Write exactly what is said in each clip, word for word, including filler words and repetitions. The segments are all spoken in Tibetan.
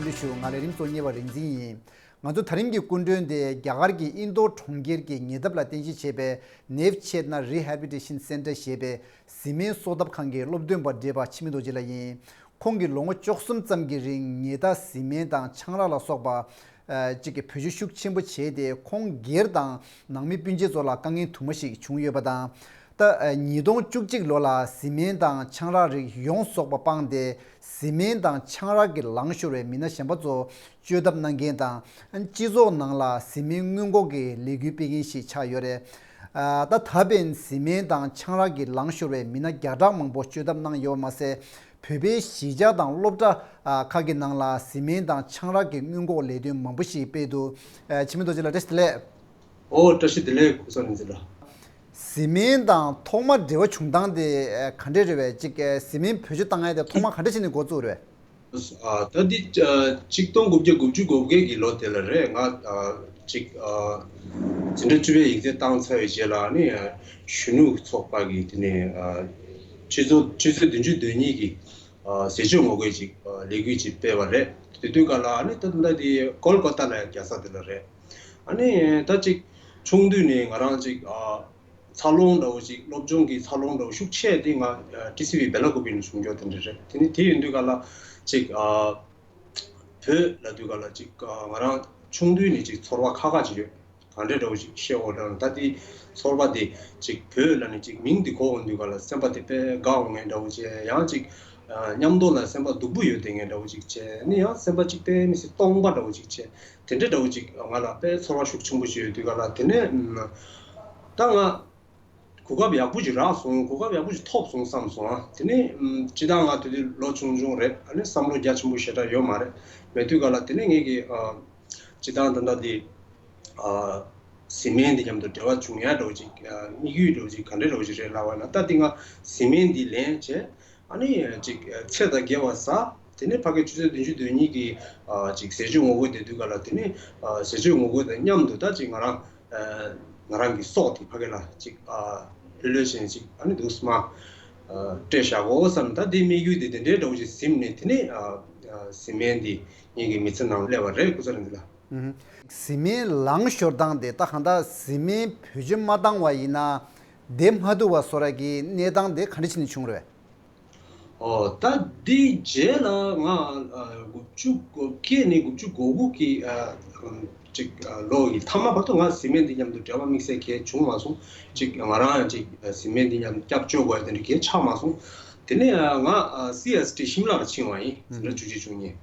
འདུ་ཞུ། ང་ལས་རིམ་གཙོ་གཉེར་བ་རིག་འཛིན་ཡིན། ང་ཚོ་ད་རིང་གི་སྐུ་མགྲོན་དེ་རྒྱ་གར་གྱི་ཨིན་རྡོར་གྲོང་ཁྱེར་གྱི་ཉེ་འདབས་ལ་རྟེན་གཞི་བྱས་པའི་Nev Chetna Rehabilitation Center ཞེས་པའི་བཟི་སྨན་གསོ་ཐབས་ཁང་གི་སློབ་སྟོན་པ་བགྲེས་པ་འཆི་མེད་རྡོ་རྗེ་ལགས་ཡིན། ཁོང་གིས་ལོ་ངོ་བཅུ་གསུམ་ཙམ་གྱི་རིང་ཉེ་ད་བཟི་སྨན་དང་ཆང་རག་ལ་སོགས་པ་ཨ་གཅིག་གི་བེད་སྤྱོད་ཤུགས་ཆེན་པོ་བྱས་ཏེ། ཁོང་སྒེར་དང་ནང་མི་སྤུན་མཆེད་ཚོ་ལ་དཀའ་ངལ་དུ་མ་ཞིག་བྱུང་ཡོད་པ་དང་། ད་ཉིས་སྟོང་བཅུ་གཅིག་ལོ་ལ་བཟི་སྨན་དང་ཆང་རག་རིགས་ཡོངས་རྫོགས་པ་སྤངས་ཏེ། བཟི་སྨན་དང་ཆང་རག་གིས་ལང་ཤོར་བའི་མི་སྣ་གཞན་པ་ཚོ་བཅོས་ཐབས་གནང་མཁན་དང་། སྤྱི་ཚོགས་ནང་ལ་བཟི་སྨན་སྔོན་འགོག་གི་ལས་འགུལ་སྤེལ་མཁན་ཞིག་ཆགས་ཡོད་རེད། ཨ་ད་ད་ཕན་བཟི་སྨན་དང་ཆང་རག་གིས་ལང་ཤོར་བའི་མི་སྣ་བརྒྱ་ཕྲག་མང་པོ་བཅོས་ཐབས་གནང་ཡོད་པ་མ་ཟད། བོད་པའི་གཞིས་ཆགས་དང་སློབ་གྲྭ་ཨ་ཁག་གི་ནང་ལ་བཟི་སྨན་དང་ཆང་རག་གི་སྔོན་འགོག་ལས་དོན་མང་པོ་ཞིག་སྤེལ་འདུག་ཨ་འཆི་མེད་རྡོ་རྗེ་ལགས། བཀྲ་ཤིས་བདེ་ལེགས། ཨོ། བཀྲ་ཤིས་བདེ་ལེགས། ཁོ་ཚོ་རིན་འཛིན་ལགས། བཟི་སྨན་དང་ཐོག་མ་འབྲེལ་བ་བྱུང་སྟངས་དེ་ཨ་ག་འདྲས་རེད་པས། ཅིག་ཨ་བཟི་སྨན་བེད་སྤྱོད་བཏང་ཡ་དེ་ཐོག་མ་ག་འདྲས་བྱས་ནས་འགོ་བཙུགས་རེད་པས། ཨ་ད་འདི་ཨ་གཅིག་སྟོང་དགུ་བརྒྱ་དགུ་བཅུ་གོ་བརྒྱད་ཀྱི་ལོ་དེ་ལ་རེད། ང་ཨ་ཅིག་ཨ་འཛིན་གྲྭ་བཅུ་པའི་ཡིག་ཚད་བཏང་ཚར་བའི་རྗེས་ལ་ནི་ཨ་གཞོན་ནུ་ཚོགས་པ་གི་དེ་ནས་ཨ་ཆུ་ཚོད་ཆུ་ཚོད་བདུན་ཅུ་དོན་གཉིས་ཀྱི་ཨ་ཟས་སྤྱོད་ངོ་རྒོལ་ཅིག་ཨ་ལས་འགུལ་ཅིག་སྤེལ་བ་རེད། དེ་དུས་ག་ལ་ཨ་ནི་ད་ད་འདི་ཀོལ་ཀ་ཏ་ལ་རྒྱག་ས་དེ་ལ་རེད། ཨ་ནི་ད་ཅིག་ཆུང་དུས་ནས་ང་རང་ཅིག་ཨ་འཚར་ལོངས་འདྲ་བོ་ཅིག་སློབ་སྦྱོང་གི་འཚར་ལོངས་འདྲ་བོ་ཤུགས་ཆེ་དེ་ང་ཨ་ཊི་སི་ཝི་སྦེ་ལ་ཀུ་པི་ནས་བྱུང་རྒྱུ་དེ་འདྲ་རེད། དེ་ནི་དེ་ཡིན་དུས་ག་ལ་ཅིག་ཨ་བོད་ལབ་དུས་ག་ལ་ཅིག་ཨ་ང་རང་ཆུང་དུས་ནས་ཅིག་ཚོར་བ་ཁ་ཁ་ཅིག་ཡོད། ག་འདྲ་འདྲ་བོ་ཅིག་བཤད་འོ་དྲན། ད་དེ་ཚོར་བ་དེ་ཅིག་བོད་ལ་ནི་ཅིག་མིང་དེ་གོ་འོང་དུས་ག་ལ་སེམས་པ་དེ་དཔེ་དགའ་འོང་ངེས་འདྲ་བོ་བྱས། ཡང་ཅིག་ཨ་མཉམ་དུ་ལ་སེམས་པ་སྡུག་པོ་ཡོད་དེ་ངེས་འདྲ་བོ་ཅིག་བྱས། ནི་ཡང་སེམས་པ་ཅིག་དཔེ་མི་སྲིད་སྟོང་པ་འདྲ་བོ་ཅིག་བྱས། དེ་འདྲ་འདྲ་བོ་ཅིག་ང་ལ་དཔེ་ཚོར་བ་ཤུགས་ཆེན་པོ་ཞིག་ཡོད་དུས་ག་ལ་དེ་ནས་ཨམ་ད་ང་གོ་སྐབས་ཡག་པོ་ཅིག་རག་སོང་། གོ་སྐབས་ཡག་པོ་ཅིག་ཐོབ་སོང་བསམ་སོང་། ཨ་དེ་ནས་ཨམ་སྤྱིར་བཏང་ང་དེ་དུས་ལོ་ཆུང་ཆུང་རེད། ཨ་ནི་བསམ་བློ་རྒྱ་ཆེན་པོ་ཞེ་དྲག་ཡོད་མ་རེད། མེད་དུས་ག་ལ་དེ་ནས་ངེད་ཀྱི་ཨ་སྤྱིར་བཏང་ད་ལྟ་དེ་ཨ་བཟི་སྨན་འདི་མཉམ་དུ་འབྲེལ་བ་བྱུང་ཡ་འདྲ་བོ་ཅིག་ཨ་དམིགས་ཡུལ་འདྲ་བོ་ཅིག་ག་འདྲ་འདྲ་བོ་ཅིག་རེད་ལབ་པ་ན། ད་འདི་ང་བཟི་སྨན་འདི་ལེན་བྱས། ཨ་ནི་ཅིག་ཚེ་དང་འགལ་བ་ཟ། དེ་ནས་ཕ་གི་ཆུ་ཚོད་བདུན་ཅུ་དོན་གཉིས་ཀྱི་ཨ་ཅིག་ཟས་སྤྱོད་ངོ་རྒོལ་དེ་དུས་ག་ལ་དེ་ནས་ཨ་ཟས་སྤྱོད་ངོ་རྒོལ་དང་མཉམ་དུ་ད་ཅིག་ང་རང་ཨ་ང་རང་གི་སྲོག་དེ་ཕ་གི་ལ་ཅིག་ཨ་ལྷོད་ལྷོད་བྱས་ཅིག་ཨ་ནི་འདུག་སེ་མར་ཨ་སྤྲད་བཞག་གོ་བསམ། ད་དེ་དམིགས་ཡུལ་དེ་དེ་འདྲའི་འདྲ་བོ་ཅིག་ཟིན་ནས་དེ་ནས་ཨ་ཨ་བཟི་སྨན་དེ་ངེད་ཀྱི་མི་ཚེ་ནང་སླེབས་པ་རེད། སྐུ་ཚེ་རིང་འདི་ལ། ཨུ་ཧུ། བཟི་སྨན་ལང་ཤོར་སྟངས་དེ་ད་གང་ལྟར་བཟི་སྨན་བེད་སྤྱོད་མ་བཏང་བ་ཡིན་ན་བདེ་མ་ཐུབ་པ་བཟོ་འདྲ་གི་གནས་སྟངས་དེ་ག་འདྲ་བྱས་ནས་བྱུང་རེད། ཨོ་ད་འདི་རྗེས་ལ་ང་ཨ་དགུ་བཅུ་གོ་བརྒྱད་ནས་དགུ་བཅུ་གོ་དགུ་གི་ཨ་ཅིག་ཨ་ལོ་ཡི་མཐའ་མ་བར་དུ་ང་བཟི་སྨན་འདི་མཉམ་དུ་འབྲེལ་བ་དམིགས་བསལ་གང་ཡང་བྱུང་མ་སོང་། ཅིག་ང་རང་ཡང་ཅིག་ཨ་བཟི་སྨན་འདི་མཉམ་རྒྱབ་སྐྱོར་དགོས་ཡ་དེ་འདྲ་གང་ཡང་ཆགས་མ་སོང་། དེ་ནས་ཨ་ང་ཨ་སི་ཨེས་ཊི་ཤིམ་ལ་ལ་ཕྱིན་པ་ཡིན། ཨུ་ཟླ་བཅུ་གཅིག་བཅུ་གཉིས།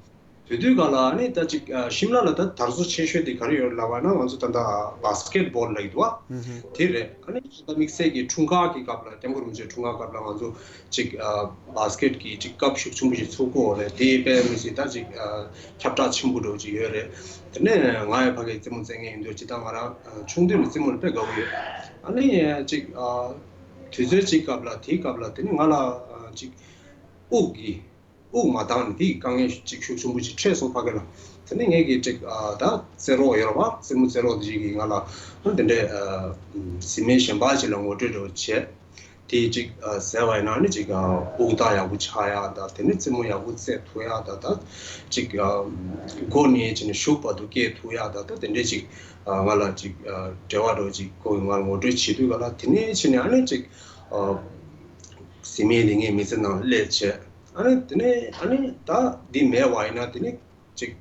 དེ་དུས་ག་ལ་ནི་ད་ཅིག་ཨ་ཤིམ་ལ་ལ་ད་དར་སོ་ཆེ་ཤོས་དེ་ག་རེ་ཡོད་ལབ་པ་ན། ང་ཚོ་ད་ལྟ་བྷ་སི་ཀེད་བྷོལ་ལབ་ཀྱི་འདུག་བ། ཨུ་ཧུ། དེ་རེད། ཨ་ནི་ད་དམིགས་བསལ་གྱི་འཁྲུངས་སྐར་གྱི་སྐབས་ལ། སྐྱབས་མགོན་རིན་པོ་ཆེའི་འཁྲུངས་སྐར་སྐབས་ལ་ང་ཚོ་ཅིག་ཨ་བྷ་སི་ཀེད་ཀྱི་ཅིག་ཀབ་ཤུགས་ཆེན་པོ་ཞིག་ཚུགས་ཀྱི་ཡོད་རེད། དེ་དཔེ་མི་སྲིད་ད་ཅིག་ཨ་ཁྱབ་བསྒྲགས་ཆེན་པོ་འདྲ་བོ་ཅིག་ཡོད་རེད། དེ་ནས་ང་ཡང་ཕ་གིར་རྩེད་མོ་རྩེ་མཁན་ཡིན་དུས། སྤྱིར་བཏང་ང་རང་ཨ་ཆུང་དུས་ནས་རྩེད་མོ་ལ་དཔེ་དགའ་པོ་ཡོད། ཨ་ནི་ཅིག་ཨ་དུས་ཚོད་ཅིག་སྐབས་ལ། དེའི་སྐབས་ལ་དེ་ནི་ང་ལ་ཨ་ཅིག་དབུགས་ཀྱི་དབུགས་མ་འདང་ནས་དེའི་དཀའ་ངལ་ཅིག་ཤུགས་ཆེན་པོ་ཅིག་འཕྲད་སོང་ཕ་གི་ལ། དེ་ནས་ངས་ཀྱིས་ཅིག་ཨ་ད་རྩེད་རོགས་ཡོད་རེད་བ། རྩེད་མོ་རྩེད་རོགས་དེ་ཅིག་གིས་ང་ལ་ཨ་དེ་འདྲའི་ཨ་བཟི་སྨན་གཞན་པ་ཅིག་ལ་ངོ་སྤྲོད་འདྲ་བོ་བྱས། དེ་ཅིག་ཨ་བཟས་པ་ཡིན་ན་ནི་ཅིག་ཨ་དབུགས་ཐག་ཡག་པོ་ཆགས་ཡག་དང་། དེ་ནས་རྩེད་མོ་ཡག་པོ་རྩེ་ཐུབ་ཡག་དང་། ད་ཅིག་ཨ་མགོ་ནས་བྱས་ནས་གཞུག་བར་དུ་སྐྱེལ་ཐུབ་ཡག་དང་། ད་དེ་འདྲའི་ཅིག་ཨ་ང་ལ་ཅིག་ཨ་འབྲེལ་བ་འདྲ་བོ་ཅིག་ཁོ་གིས་ང་ལ་ངོ་སྤྲོད་བྱེད་དུས་ག་ལ། དེ་ནས་བྱས་ནས་ཨ་ནི་ཅིག་ཨ་བཟི་སྨན་དེ་ངའི་མི་ཚེ་ནང་སླེབས་བྱས། ཨ་ནི་དེ་ནས་ཨ་ནི་ད་འདི་མེད་པ་ཡིན་ན་དེ་ནི་ཅིག་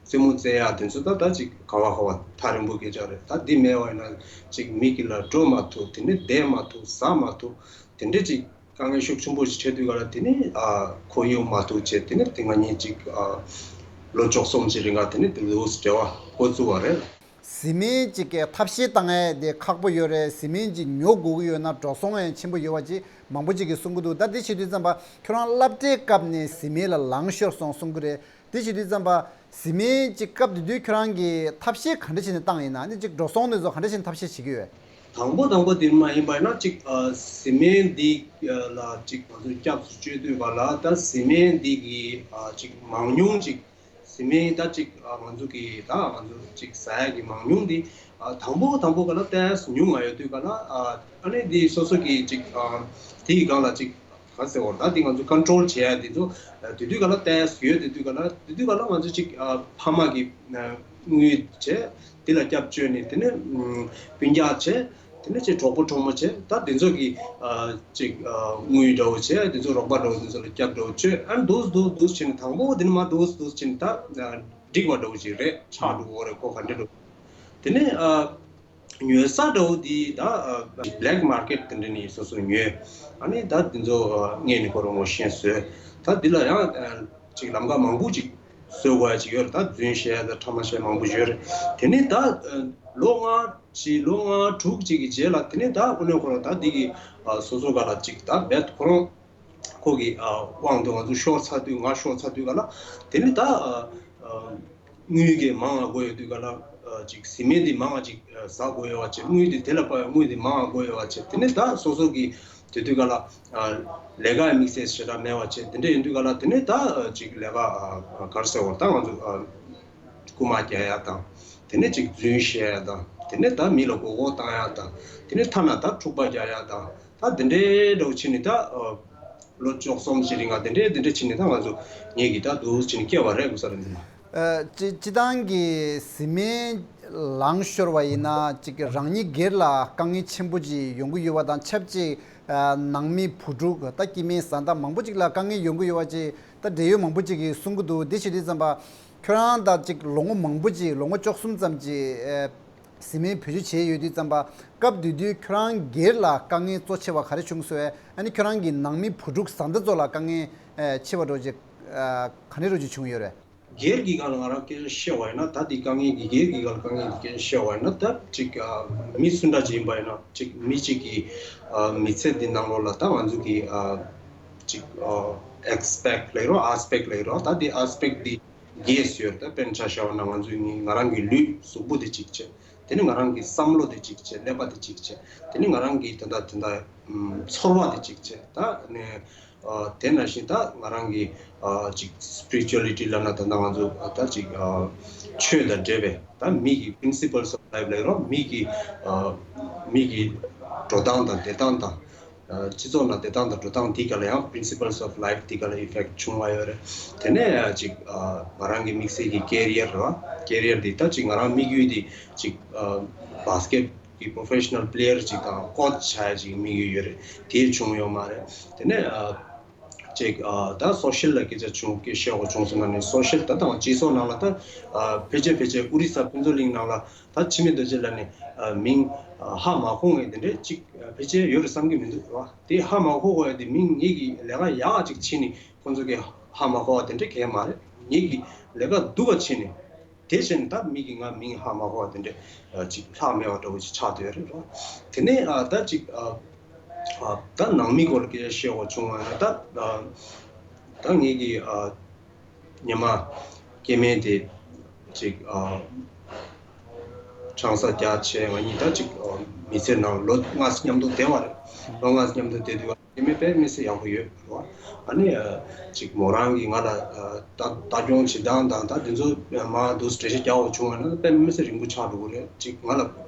རྩེད་མོ་རྩེ་ཡག་དེ་ཚོ་ད་ད་ཅིག་ག་བ་ག་བ་ཐག་རིང་པོ་སྐད་ཆ་རེད། ད་འདི་མེད་པ་ཡིན་ན་ཅིག་མི་གི་ལ་འགྲོ་མ་ཐུབ། དེ་ནས་བསྡད་མ་ཐུབ། ཟ་མ་ཐུབ། དེ་འདྲ་ཅིག་དཀའ་ངལ་ཤུགས་ཆེན་པོ་ཞིག་འཕྲད་དུས་ག་ལ། དེ་ནས་ཨ་ཁོར་ཡུག་མ་ཐུབ་བྱས། དེ་ནས་དེ་ང་གཉིས་ཅིག་ཨ་ལོ་བཅུ་གསུམ་ཅིག་རིང་ག་དེ་ནས་དེ་ལུས་འབྲེལ་བ་འགོ་བཙུགས་པ་རེད། བཟི་སྨན་གཅིག་གི་ཐབས་ཤེས་བཏང་ཡས་དེ་ཁག་པོ་ཡོད་རེད། བཟི་སྨན་གཅིག་ཉོ་དགོས་ཀྱི་ཡོད་ན་འགྲོ་སོང་ཡང་ཆེན་པོ་ཡོད་པ་ཅིག་མང་པོ་ཅིག་གིས་གསུང་གི་འདུག་ད་དེ་བྱེད་དུས་ཙམ་པ་ཁྱོད་རང་སློབ་གྲྭའི་སྐབས་ནས་བཟི་སྨན་ལ་ལང་ཤོར་སོང་གསུང་གི་རེད། དེ་བྱེད་དུས་ཙམ་པ་བཟི་སྨན་གཅིག་སྐབས་དེ་དུས་ཁྱོད་རང་གིས་ཐབས་ཤེས་ག་འདྲ་བྱས་ནས་བཏང་ཡིན་ན། ཨ་ནི་གཅིག་འགྲོ་སོང་དེ་ཚོ་ག་འདྲ་བྱས་ནས་ཐབས་ཤེས་བྱེད་ཀྱི་ཡོད། དང་པོ་དང་པོ་དེ་མ་ཡིན་པ་ཡིན་ན་ཅིག་ཨ་བཟི་སྨན་འདི་ལ་ཅིག་ང་ཚོས་སྐྱབས་སུ་བཅོལ་དུས་ག་ལ། ད་བཟི་སྨན་འདི་གི་ཨ་ཅིག་མང་ཉུང་ཅིག་བཟི་སྨན་ད་ཅིག་ཨ་ང་ཚོ་གི་ད་ང་ཚོ་ཅིག་ཟ་ཡ་གི་མང་ཉུང་འདི་ཨ་དང་པོ་དང་པོ་ག་ལ་ཏོག་ཙམ་ཉུང་ང་ཡོད་དུས་ག་ལ། ཨ་ཨ་ནི་འདི་སོ་སོ་གི་ཅིག་ཨ་དེ་གི་སྒང་ལ་ཅིག་ ག་ཟེར་བ་ད་འདི་ང་ཚོ་ཀོན་ཊོལ་བྱེད་ཡ་འདི་ཚོ་དེ་དུས་ག་ལ་ཏོག་ཙམ་ཡོད། དེ་དུས་ག་ལ་དེ་དུས་ག་ལ་ང་ཚོ་ཅིག་ཕ་མ་གི་དངུལ་བྱས་འདི་ལ་སྐྱབས་བཅོལ་ནས། དེ་ནས་སྤུན་ཀྱག་བྱས། དེ་ནས་ཅིག་གྲོགས་པོ་གྲོགས་མོ་བྱས། ད་དེ་ཚོ་གི་ཅིག་དངུལ་འདྲ་བོ་བྱས། དེ་ཚོ་རོགས་པ་འདྲ་བོ་དེ་ཚོ་ལ་སྐྱབས་འདྲ་བོ་བཅོལ། ཨ་ནི་འདུག་འདུག་འདུག་བྱས་ནས་དང་པོ་དེ་ནས་མར་འདུག་འདུག་བྱས་ནས་ད་འགྲིག་པ་འདྲ་བོ་ཅིག་རེད། ཆགས་འགྲོ་གི་རེད། ཁོ་ག་འདྲ་འགྲོ། དེ་ནས་ཉོ་ས་འདྲ་བོ་འདི་ད་བྷི་ལེག་མར་ཀེཊ་དེ་འདྲ་ནས་སོ་སོ་ཉོས། ཨ་ནི་ད་དེ་ཚོ་སྔས་ནས་ཁོ་རང་ངོ་ཤེས་བཟོས། ད་འདི་ལ་ཡང་ཅིག་ལམ་ཁ་མང་པོ་ཅིག་བཟོ་དགོས་ཡ་ཅིག་ཡོད་རེད། ད་རྫུན་བཤད་ཡ་དང་ཕྲ་མ་བཤད་མང་པོ་ཡོད་རེད། དེ་ནས་ད་ལོ་ལྔ་ཅིག་ལོ་ལྔ་དྲུག་ཅིག་གི་རྗེས་ལ། དེ་ནས་ད་དངོས་གནས་ཁོ་རང་ད་འདི་གི་སོ་སོ་ག་ལ་ཅིག་ད་རྦད་ཁོ་རང་ཁོ་གི་དབང་དུ་ང་ཚོ་ཤོར་ཚར་དུས། ང་ཤོར་ཚར་དུས་ག་ལ། དེ་ནས་ད་དངུལ་གྱི་མང་ང་དགོས་ཡོད་དུས་ག་ལ། ཅིག་སི་མེན་འདི་མང་ང་ཅིག་ཟ་དགོས་ཡོད་པ་བྱས། དངུལ་འདི་དེ་ལ་དཔག་ཡོད། དངུལ་འདི་མང་ང་དགོས་ཡོད་པ་བྱས། དེ་ནས་ད་སོ་སོ་གི་དེ་དུས་ག་ལ་ལས་ཀ་དམིགས་བསལ་ཞེ་དྲག་མེད་པ་བྱས། དེ་འདྲ་ཡིན་དུས་ག་ལ། དེ་ནས་ད་ཅིག་ལས་ཀ་ག་རེ་ཟེར་བ། ད་ང་ཚོ་རྐུ་མ་རྒྱག་ཡ་དང་། དེ་ནས་ཅིག་རྫུན་བཤད་ཡ་དང་། དེ་ནས་ད་མི་ལ་མགོ་སྐོར་བཏང་ཡ་དང་། དེ་ནས་ཐ་ན་ད་འཁྲུག་པ་རྒྱག་ཡ་དང་། ད་དེ་འདྲའི་འདྲ་བོ་བྱས་ནས་ད་ལོ་བཅུ་གསུམ་ཅིག་རིང་ང་དེ་འདྲའི་དེ་འདྲ་བྱས་ནས་ད་ང་ཚོ་ངེད་ཀྱི་ད་འདུག་བྱས་ནས་སྐྱེལ་བ་རེད། གོ་ས་རེད་འདི་ལ། ཨ། སྤྱི་སྤྱི་བཏང་གི་སི་མེན་ལངས་ཤོར་བ་ཡིན་ན། ཅིག་རང་ཉིད་སྒེར་ལ་དཀའ་ངལ་ཆེན་པོ་ཅིག་ཡོང་གི་ཡོད་པ་དང་ཆབས་ཅིག་ཨ། ནང་མི་བུ་ཕྲུག་ད་སྐྱེ་དམན་བཟའ་ཟླ་མང་པོ་ཅིག་ལ་དཀའ་ངལ་ཡོང་གི་ཡོད་པ་ཅིག་ད་འབྲེལ་ཡོད་མང་པོ་ཅིག་གིས་གསུང་གི་འདུག་འདི་བྱེད་དུས་ཙམ་པ་ཁྱོད་རང་ད་ཅིག་ལོ་ངོ་མང་པོ་ཅིག་ལོ་ངོ་བཅུ་གསུམ་ཙམ་ཅིག་ཨ། སི་མེན་བེད་སྤྱོད་བྱས་ཡོད་དུས་ཙམ་པ། སྐབས་དེ་དུས་ཁྱོད་རང་སྒེར་ལ་དཀའ་ངལ་གཙོ་ཆེ་བ་ག་རེ་བྱུང་སོང་བས། ཨ་ནི་ཁྱོད་རང་གི་ནང་མི་བུ་ཕྲུག་བཟའ་ཟླ་ཚོ་ལ་དཀའ་ངལ་ཨ། ཆེ་བ་འདྲ་ཅིག་ཨ། ག་འདྲ་འདྲ་ཅིག་བྱུང་ཡོད་རེད། སྒེར་གྱི་སྒང་ལ་ང་རང་སྐད་ཆ་བཤད་པ་ཡིན་ན། ད་འདི་དཀའ་ངལ་གྱི་སྒེར་གྱི་སྒང་ལ་དཀའ་ངལ་གྱི་སྐད་ཆ་བཤད་པ་ཡིན་ན། ད་ཅིག་ཨ། མི་སུ་འདྲ་ཅིག་ཡིན་པ་ཡིན་ན། ཅིག་མི་གཅིག་གི་ཨ། མི་ཚེ་འདི་ནང་ལོགས་ལ་ད་ང་ཚོ་གི་ཨ། ཅིག་ཨ། ཨེ་སི་པེག་ལབ་རོགས། ཨེ་སི་པེག་ལབ་རོགས། ད་འདི་ཨེ་སི་པེག་འདི་རྒྱས་ཡོད་རེད། ད་དཔེར་ན་ཆ་བཞག་པ་ན་ང་ཚོའི་ནི་ང་རང་གི་ལུས་གཟུགས་པོ་དེ་གཅིག་བྱས། དེ་ནས་ང་རང་གི་བསམ་བློ་དེ་གཅིག་བྱས། ཀླད་པ་དེ་གཅིག་བྱས། དེ་ནས་ང་རང་གི་ད་ལྟ་དེ་འདྲ་ཚོར་བ་དེ་གཅིག་བྱས། ད་ནས་ཨ། དེ་ནང་བཞིན་ད་ང་རང་གི་ཨ། ཅིག་སི་པི་རི་ཅུ་ཨ་ལི་ཊི་ལབ་ན། ད་ལྟ་ང་ཚོ་ཨ། ད་ཅིག་ཨ། ཆོས་དང་འབྲེལ་བའི་ད་མི་གི་པི་རིན་སི་པལ་སི་ཨོཕ་ལའིཕ་ལབ་རོགས། མི་གི་ཨ། མི་གི་འགྲོ་སྟངས་དང་བསྡད་སྟངས་དང་། ཨ། སྤྱི་ཚོགས་ནང་བསྡད་སྟངས་དང་འགྲོ་སྟངས་དེ་ག་ལ་ཡང་པི་རིན་སི་པལ་སི་ཨོཕ་ལའིཕ་དེ་ག་ལ་ཨི་ཕེག་ཊི་བྱུང་བ་ཡོད་རེད། དེ་ནས་ཅིག་ཨ། ང་རང་གི་དམིགས་བསལ་གྱི་ཀེ་རི་ཡར་རེད་བ། ཀེ་རི་ཡར་དེ་ད་ཅིག་ང་རང་དམིགས་ཡུལ་དེ་ཅིག་ཨ། བྷ་སི་ཀེཊ་གི་པོ་རོ་ཕེ་ཤ་ནལ་པི་ལེ་ཡར་ཅིག་དང་ཀོ་ཆི་བྱ་ཡ་ཅིག་དམིགས་ཡུལ་ཡོད་རེད། དེ་བྱུང་ཡོད་མ་རེད། དེ་ནས་ཨ། ཅིག་ཨ། ད་སོ་ཤལ་ལ་སྐད་ཆ་བྱུང་། སྐད་བཤད་དགོས་བྱུང་སོང་ན་ནི། སོ་ཤལ་ད་ལྟ་སྤྱི་ཚོགས་ནང་ལ་ད་ཨ། ཕལ་ཆེར་ཕལ་ཆེར་ཨོ་རི་ས་ཕུན་ཚོགས་གླིང་ནང་ལ་ད་འཆི་མེད་རྡོ་རྗེ་ལབ་ནས་ཨ། མིང་ཨ། ཧ་མ་གོ་མཁན་དེ་འདྲས་ཅིག་ཨ། ཕལ་ཆེར་ཡོད་རེད་བསམ་གྱི་མི་འདུག་ར། དེ་ཧ་མ་གོ་དགོས་ཡ་དེ་མིང་ངེད་ཀྱི་ལས་ཀ་ཡག་ཅིག་བྱས་ནས་ཁོང་ཚོ་གིས་ཧ་མ་གོ་བ་དེ་འདྲས་གང་ཡང་མ་རེད། ངེད་ཀྱི་ལས་ཀ་སྡུག་ག་བྱས་ནས། དེ་བྱས་ནས་ད་མི་གིས་ང་མིང་ཧ་མ་གོ་བ་དེ་འདྲས་ཅིག་ལྷག་མེད་པ་འདྲ་བོ་ཅིག་ཆགས་བསྡད་ཡོད་རེད་ར། དེ་ནས་ཨ། ད་ཅིག་ཨ། ཨ། ད་ནང་མི་སྐོར་ལ་སྐད་ཆ་བཤད་དགོས་བྱུང་བ་ཡིན་ན། ད་ཨ། ད་ངེད་ཀྱི་ཨ། སྔོན་མ་སྐྱེ་དམན་དེ་ཅིག་ཨ། ཆང་ས་རྒྱག་བྱས། ང་གཉིས་ད་ཅིག་ཨ། མི་ཚེ་ནང་ལོ་ལྔ་ཙམ་མཉམ་དུ་བསྡད་པ་རེད། ལོ་ལྔ་ཙམ་མཉམ་དུ་བསྡད་དུས། སྐྱེ་དམན་དཔེ་མི་སྲིད་ཡག་པོ་ཡོད་རེད་བ། ཨ་ནི་ཨ། ཅིག་མོ་རང་གིས་ང་ལ་ཨ། ལྟ་ལྟ་སྐྱོང་བྱེད་སྟངས་དང་། ད་དེ་ཚོ་མར་འདུག་འགྲེལ་བཤད་རྒྱག་དགོས་བྱུང་བ་ན་དཔེ་མི་སྲིད་རིང་པོ་ཆགས་འགྲོ་གི་རེད། ཅིག་ང་ལ་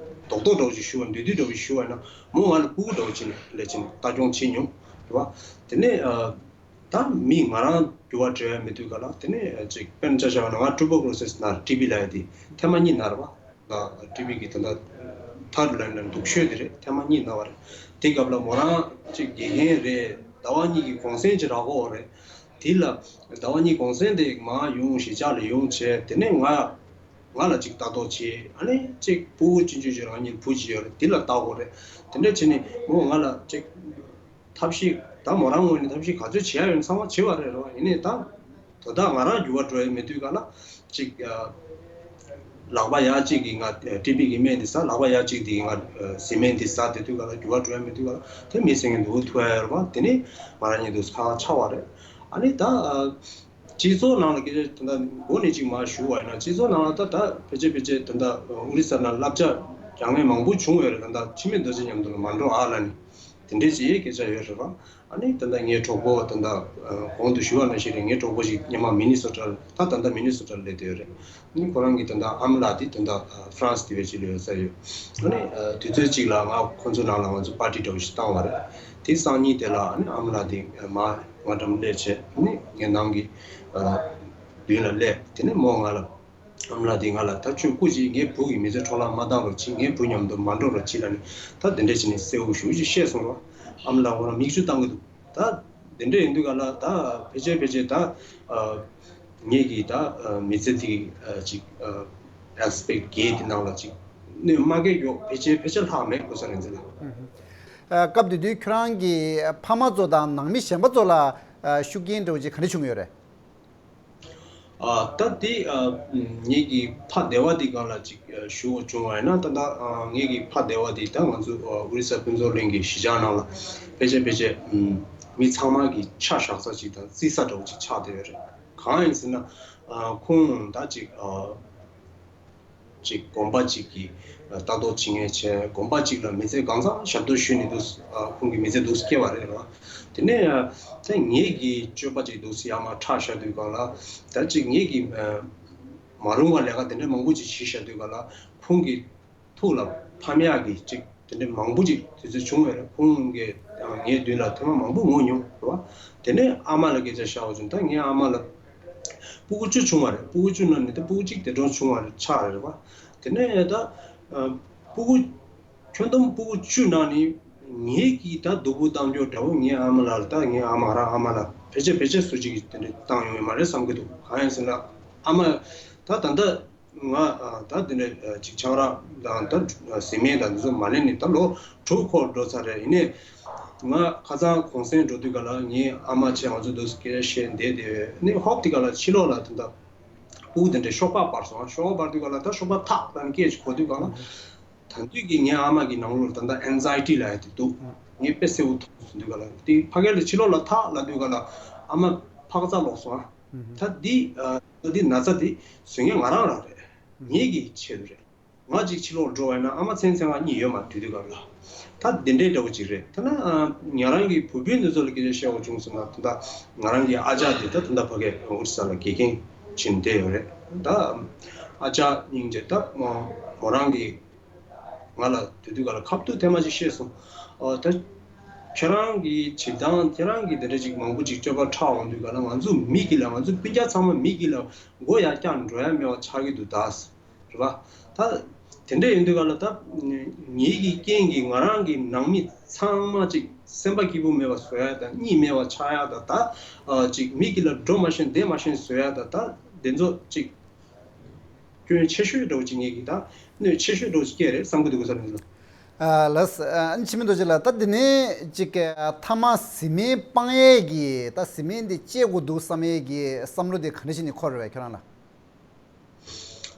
རྡོག་རྡོག་འདྲ་བོ་ཞིག་ཞུ་བ་ན། འདོད་འདོད་འདྲ་བོ་ཞིག་ཞུ་བ་ན། མོ་ང་ལ་ཕྲུ་གུ་འདྲ་བོ་བྱས་ནས་ལས་བྱེད་ལྟ་སྐྱོང་བྱེད་མྱོང་རེད་བ། དེ་ནས་ཨ། ད་མི་ང་རང་འགྱུར་བ་འགྲོ་ཡ་མེད་དུས་ག་ལ། དེ་ནས་ཅིག་དཔེར་ན་ཆ་བཞག་པ་ན། ང་ཊུ་བར་ཀུ་ལོ་སིས་ན་ཊི་བི་ལབ་ཡ་དེ་ཐེངས་མ་གཉིས་ན་རེད་བ། ང་ཊི་བི་གི་ད་ལྟ་ཐར་ཌ་ལའིན་ལ་སྡུག་ཤོས་དེ་རེད། ཐེངས་མ་གཉིས་ན་བ་རེད། དེ་སྐབས་ལ་མོ་རང་ཅིག་དགེ་རྒན་རེད། ཟླ་བ་གཉིས་ཀྱི་གུང་སེང་ཅིག་རག་གི་ཡོད་རེད། དེ་ལ་ཟླ་བ་གཉིས་གུང་སེང་དེ་མར་ཡོང་། གཞིས་ཆགས་ལ་ཡོང་བྱས། དེ་ནས་ང་ང་ལ་ཅིག་ལྟ་རྟོག་བྱེད། ཨ་ནི་ཅིག་ཕྲུ་གུ་ཆུང་ཆུང་ཅིག་རང་ཉིད་བུ་ཅིག་ཡོད་རེད། དེ་ལ་ལྟ་དགོས་རེད། དེ་འདྲ་བྱས་ནས་མོ་ང་ལ་ཅིག་ཐབས་ཤེས། ད་མོ་རང་ངོས་ནས་ཐབས་ཤེས་ག་ཚོད་བྱེད་ཡ་ཡོད་ཚང་མ་བྱས་པ་རེད་རེད་བ། ཡིན་ནའི་ད་དོ་བདག་ང་རང་འགྱུར་བ་འགྲོ་ཡ་མེད་དུས་ག་ལ། ཅིག་ཨ། ལག་པ་ཡ་གཅིག་གིས་ང་ཊི་བི་གི་སྨན་འདི་ཟ། ལག་པ་ཡ་གཅིག་འདི་གིས་ང་ཨ། སི་མེན་འདི་ཟ། དེ་དུས་ག་ལ་འགྱུར་བ་འགྲོ་ཡ་མེད་དུས་ག་ལ། དེ་མི་སེང་གེ་འདུག་ཐུག་ཡ་ཡོད་རེད་བ། དེ་ནི་ང་རང་ཉིད་དུ་ཁག་ཆགས་པ་རེད། ཨ་ནི་ད་ཨ། སྤྱི་ཚོགས་ནང་ལ་སྐད་ཆ་ད་ལྟ་འགོ་ནས་ཅིག་མར་ཞུ་བ་ཡིན་ན། སྤྱི་ཚོགས་ནང་ལ་ད་ད་ཕལ་ཆེར་ཕལ་ཆེར་ད་ལྟ་ཨོ་རི་ས་ནང་བསླབ་བྱ་རྒྱག་མཁན་མང་པོ་བྱུང་ཡོད་རེད། ད་ལྟ་འཆི་མེད་རྡོ་རྗེ་མཉམ་དུ་ལ་མ་འགྲོ་ཨ་ལ་ནི། དེ་འདྲས་ཅིག་སྐད་ཆ་ཡོད་རེད་བ། ཨ་ནི་ད་ལྟ་ངའི་གྲོགས་པོ་ད་ལྟ་གོང་དུ་ཞུས་པ་ནང་བཞིན་རེད། ངའི་གྲོགས་པོ་ཞིག་སྔོན་མ་མི་ནི་སོ་ཊ་ལ། ད་ད་ལྟ་མི་ནི་སོ་ཊ་ལ་སླེབས་བསྡད་ཡོད་རེད། ཨ་ནི་ཁོ་རང་གི་ད་ལྟ་ཨ་མ་ལགས་དེ་ད་ལྟ་ཧྥ་རན་སི་དེ་བས་ཅིག་ལ་ཡོད་ས་ཡོད། ཨ་ནི་དུས་ཚོད་ཅིག་ལ་ང་ཁོ་ཚོའི་ནང་ལ་ང་ཚོ་པར་ཊི་འདྲ་བོ་ཞིག་བཏང་བ་རེད། དེ་སང་ཉིན་དེ་ལ་ཨ་ནི་ཨ་མ་ལགས་དེ་མར་ང་འགྲམ་སླེབས་བྱས། ཨ་ནི་ངའི་ནང་གི་མདུན་ལ་སླེབས། དེ་ནས་མོ་ང་ལ། ཨ་མ་ལགས་དེ་ང་ལ། ད་ཁྱོད་སྐུ་མཁྱེན། ངའི་བུ་གི་མི་ཚེ་འཕྲོ་བརླག་མ་བཏང་རོགས་གྱིས། ངའི་བུ་མཉམ་དུ་མ་འགྲོགས་རོགས་གྱིས་ལབ་ནས། ད་དེ་འདྲ་བྱས་ནས་གསལ་པོ་ཞེ་པོ་ཅིག་བཤད་སོང་རོགས། ཨ་མ་ལགས་ཁོ་རང་མིག་ཆུ་བཏང་གི་འདུག། ད་དེ་འདྲ་ཡིན་དུས་ག་ལ་ད་ཕལ་ཆེར་ཕལ་ཆེར་ད་ངེད་ཀྱི་ད་མི་ཚེ་དེ་ཅིག་ཨེ་སི་པེག་ཊི་བརྒྱད་དེ་ནང་ལ་ཅིག་གནོད་མ་སྐྱེལ་རྒྱུ་ཕལ་ཆེར་ཕལ་ཆེར་ལྷག་མེད། གོ་ས་རེད་འཛིན་ལ། ཨ། སྐབས་དེ་དུས་ཁྱོད་རང་གི་ཕ་མ་ཚོ་དང་ནང་མི་གཞན་པ་ཚོ་ལ་ཨ་ཤུགས་རྐྱེན་འདྲ་བོ་ཅིག་ག་འདྲ་བྱུང་ཡོད་རེད། ཨ། ད་དེ་ཨ་ངེད་ཀྱི་ཕ་སྡེ་བ་དེ་སྒང་ལ་ཅིག་ཨ་ཞུ་དགོས་བྱུང་བ་ཡིན་ན། ད་ད་ཨ་ངེད་ཀྱི་ཕ་སྡེ་བ་དེ་ད་ང་ཚོ་ཨ་ཨོ་རི་ས་ཕུན་ཚོགས་གླིང་གི་གཞིས་ཆགས་ནང་ལ་ཕལ་ཆེར་ཕལ་ཆེར་ཨམ་མི་ཚང་མ་གི་ཆ་བཞག་ས་ཅིག་དང་བརྩི་ས་འདྲ་བོ་ཅིག་ཆགས་བསྡད་ཡོད་རེད། གང་ཡིན་ཟེར་ན། ཨ་ཁོང་ད་ཅིག་ཨ་ཅིག་དགོན་པ་ཅིག་གི་ལྟ་རྟོག་བྱེད་མཁན་བྱས། དགོན་པ་ཅིག་ལ་མི་ཚེ་གང་ཚང་ཞབས་ཏོག་ཞུས་ནས་འདུག། ཨ་ཁོང་གི་མི་ཚེ་འདུག་སྐྱེལ་བ་རེད་ར། དེ་ནས་ཨ་ད་ངེད་ཀྱི་སྤྱོད་པ་ཅིག་འདུག་ཡར་མར་ཁྲིད་བཞག་དུས་སྒང་ལ། ད་ཅིག་ངེད་ཀྱི་ཨ་མ་རུང་བ་ལས་ཀ་དེ་འདྲ་མང་པོ་ཅིག་བྱས་བཞག་དུས་སྒང་ལ། ཁོང་གི་ཐུགས་ལ་ཕམ་ཡག་གི་ཅིག་དེ་འདྲ་མང་པོ་ཅིག་དུས་ཚོད་བྱུང་བས་རེད། ཁོང་གིས་ངའི་མདུན་ལ་ཐེངས་མ་མང་པོ་ངུ་མྱོང་རེད་བ། དེ་ནས་ཨ་མ་ལ་སྐད་ཆ་བཤད་པ་བྱུང་། ད་ངའི་ཨ་མ་ལ་སྤུ་གུ་བཅུ་བྱུང་བ་རེད། སྤུ་གུ་བཅུ་ནང་ནས་ད་སྤུ་གུ་གཅིག་དེ་གྲོངས་བྱུང་བ་རེད། ཆགས་རེད་བ། དེ་ནས་ད་ཨ་སྤུ་གུ་ཁྱོན་བསྡོམས་སྤུ་གུ་བཅུ་ནང་ནས་ངེད་ཀྱིས་ད་སྡུག་པོ་བཏང་རྒྱུ་འདྲ་བོ་ངའི་ཨ་མ་ལགས་ལ། ད་ངའི་ཨ་མ་རང་ཨ་མ་ལགས་ཕལ་ཆེར་ཕལ་ཆེར་སུ་གཅིག་གིས་དེ་འདྲ་བཏང་ཡོང་ཡོད་མ་རེད་བསམ་གྱི་འདུག། གང་ཡིན་ཟེར་ན། ཨ་མ་ད་ད་ལྟ་ང་ཨ་ད་དེ་འདྲ་ཨ་ཅིག་ཆང་རག་དང་ད་བཟི་སྨན་དང་འདི་ཚོ་མ་ལེན་ནས་ད་ལོ་དྲུག་འཁོར་འགྲོ་ཚར་རེད། ཡིན་ནའི་ང་ཁ་སང་གུང་སེང་འགྲོ་དུས་ག་ལ་ངའི་ཨ་མ་བྱས་ང་ཚོ་འདུག་སེ་སྐད་ཆ་བཤད་བསྡད་དེ། ནི་ཧོབ་དེ་ག་ལ་ཕྱི་ལོགས་ལ་དེ་འདྲ་སྤུ་གུ་དེ་འདྲའི་ཤོག་སྦག་སྤར་སོང་། ཤོག་སྦག་སྤར་དུས་ག་ལ་ད་ཤོག་སྦག་ཐག་ལབ་ནས་སྐད་ཅིག་གོ་དུས་ག་ལ། ད་དུས་ཀྱི་ངའི་ཨ་མ་གི་ནང་ལོགས་ལ་ད་ལྟ་ཨེན་ཛའི་ཊི་ལབ་ཡ་དེ་འདུག། ངས་དཔེ་གསལ་པོ་མཐོང་སོང་། དུས་ག་ལ་དེ་ཕ་གི་ལ་ཕྱི་ལོགས་ལ་ཐག་ལབ་དུས་ག་ལ་ཨ་མ་ཕག་རྩལ་ལོག་སོང་ཨ། ད་འདི་ཨ་འདི་ན་ཚ་འདི་བཟོ་མཁན་ང་རང་རང་རེད། ངེད་ཀྱི་ཆེད་དུ་རེད། ང་གཅིག་ཕྱི་ལོགས་འགྲོ་བ་ཡིན་ན་ཨ་མ་མཚན་མཚན་ང་གཉིས་ཡོད་མ་རེད་དུས་དུས་སྐབས་ལ། ད་འདི་འདྲའི་འདྲ་བོ་ཅིག་རེད། ད་ན་ཨ་ང་རང་གི་བུ་སྤུན་འདི་ཚོ་ལ་སྐད་ཆ་བཤད་དགོས་བྱུང་སོང་ན། ད་ལྟ་ང་རང་གི་ཨ་ཅག་དེ་ད་ད་ལྟ་ཕ་གིར་ཨོ་རི་ས་ལ་དགེ་རྒན་བྱས་ནས་བསྡད་ཡོད་རེད། ད་ཨ་ཅག་སྙིང་རྗེ། ད་མོ་མོ་རང་གི་ང་ལ་དེ་དུས་ག་ལ་ཁ་ཐུག་ཐེངས་མ་ཅིག་བཤད་སོང་། ཨོ་ད་ཁྱེད་རང་གི་བྱེད་སྟངས། ཁྱེད་རང་གི་དེ་འདྲ་ཅིག་མང་པོ་ཅིག་སྤྱོད་པ་ཁྲག་འོང་དུས་ག་ལ་ང་ཚོ་མི་དགེ་ལ། ང་ཚོ་སྤུན་ཀྱག་ཚང་མ་མི་དགེ་ལ་མགོ་ཡར་བཀྱག་འགྲོ་ཡ་མེད་པ་ཆགས་ཀྱི་འདུག་ད། རེད་པ། ད་དེ་འདྲ་ཡིན་དུས་ག་ལ་ད་ངེད་ཀྱི་རྐྱེན་གྱིས་ང་རང་གི་ནང་མི་ཚང་མ་ཅིག་སེམས་པ་སྐྱིད་པོ་མེད་པ་བཟོ་ཡ་དང་། གཉིད་མེད་པ་ཆགས་ཡ་དང་། ད་ཨ་ཅིག་མི་དགེ་ལ་འགྲོ་མ་ཤེས་བསྡད་མ་ཤེས་བཟོ་ཡ་དང་། ད་དེ་ཚོ་ཅིག་སྐྱོན་ཆེ་ཤོས་འདྲ་བོ་ཅིག་ངེད་ཀྱི་ད་གནོད་ཆེ་ཤོས་འདྲ་བོ་ཅིག་སྐྱེས་རེད་བསམ་གྱི་འདུག་ག་ས་ནས། ཨ་ལགས། ཨ་འཆི་མེད་རྡོ་རྗེ་ལགས། ད་འདི་ནས་ཅིག་མཐའ་མ་བཟི་སྨན་སྤང་ཡས་ཀྱི། ད་བཟི་སྨན་འདི་སྤྱད་དགོས་འདུག་བསམ་ཡས་ཀྱི་བསམ་བློ་དེ་ག་འདྲ་བྱས་ནས་འཁོར་བས་ཁྱོད་རང་ལ།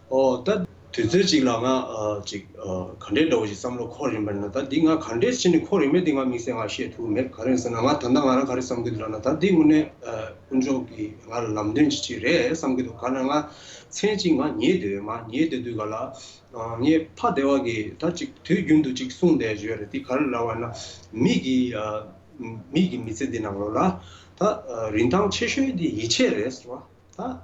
ཨོ་ད་དུས་ཚོད་ཅིག་ལ་ང་ཨ་ཅིག་ཨ་ག་འདྲའི་འདྲ་བོ་ཞིག་བསམ་བློ་འཁོར་ཡིན་པ་ན། ད་འདི་ང་ག་འདྲས་བྱས་ནས་འཁོར་ཡོད་མེད་འདི་ང་དམིགས་བསལ་ང་བཤད་ཐུབ་མེད། ག་རེ་ཟེར་ན་ང་ད་ལྟ་ང་རང་ག་རེ་བསམ་གྱི་འདུག་ལབ་ན། ད་འདི་དངོས་གནས་ཨ་དཀོན་མཆོག་གིས་ང་ལ་ལམ་སྟོན་ཅིག་ཅིག་རེད་བསམ་གྱི་འདུག། ག་ན་ང་མཚན་ཅིག་ང་ཉལ་སྡོད་ཡོད་མ། ཉལ་སྡོད་དུས་ག་ལ་ཨ་ངའི་ཕ་སྡེ་བ་གིས་ད་ཅིག་དུས་རྒྱུན་དུ་ཅིག་གསུངས་བསྡད་ཡོད་རེད། འདི་ག་རེ་ལབ་པ་ན། མི་གི་ཨ་མི་གི་མི་ཚེ་འདི་ནང་ལོགས་ལ་ད་ཨ་རིན་ཐང་ཆེ་ཤོས་འདི་ཡིད་ཆེས་རེད་ཟེར་བ། ད་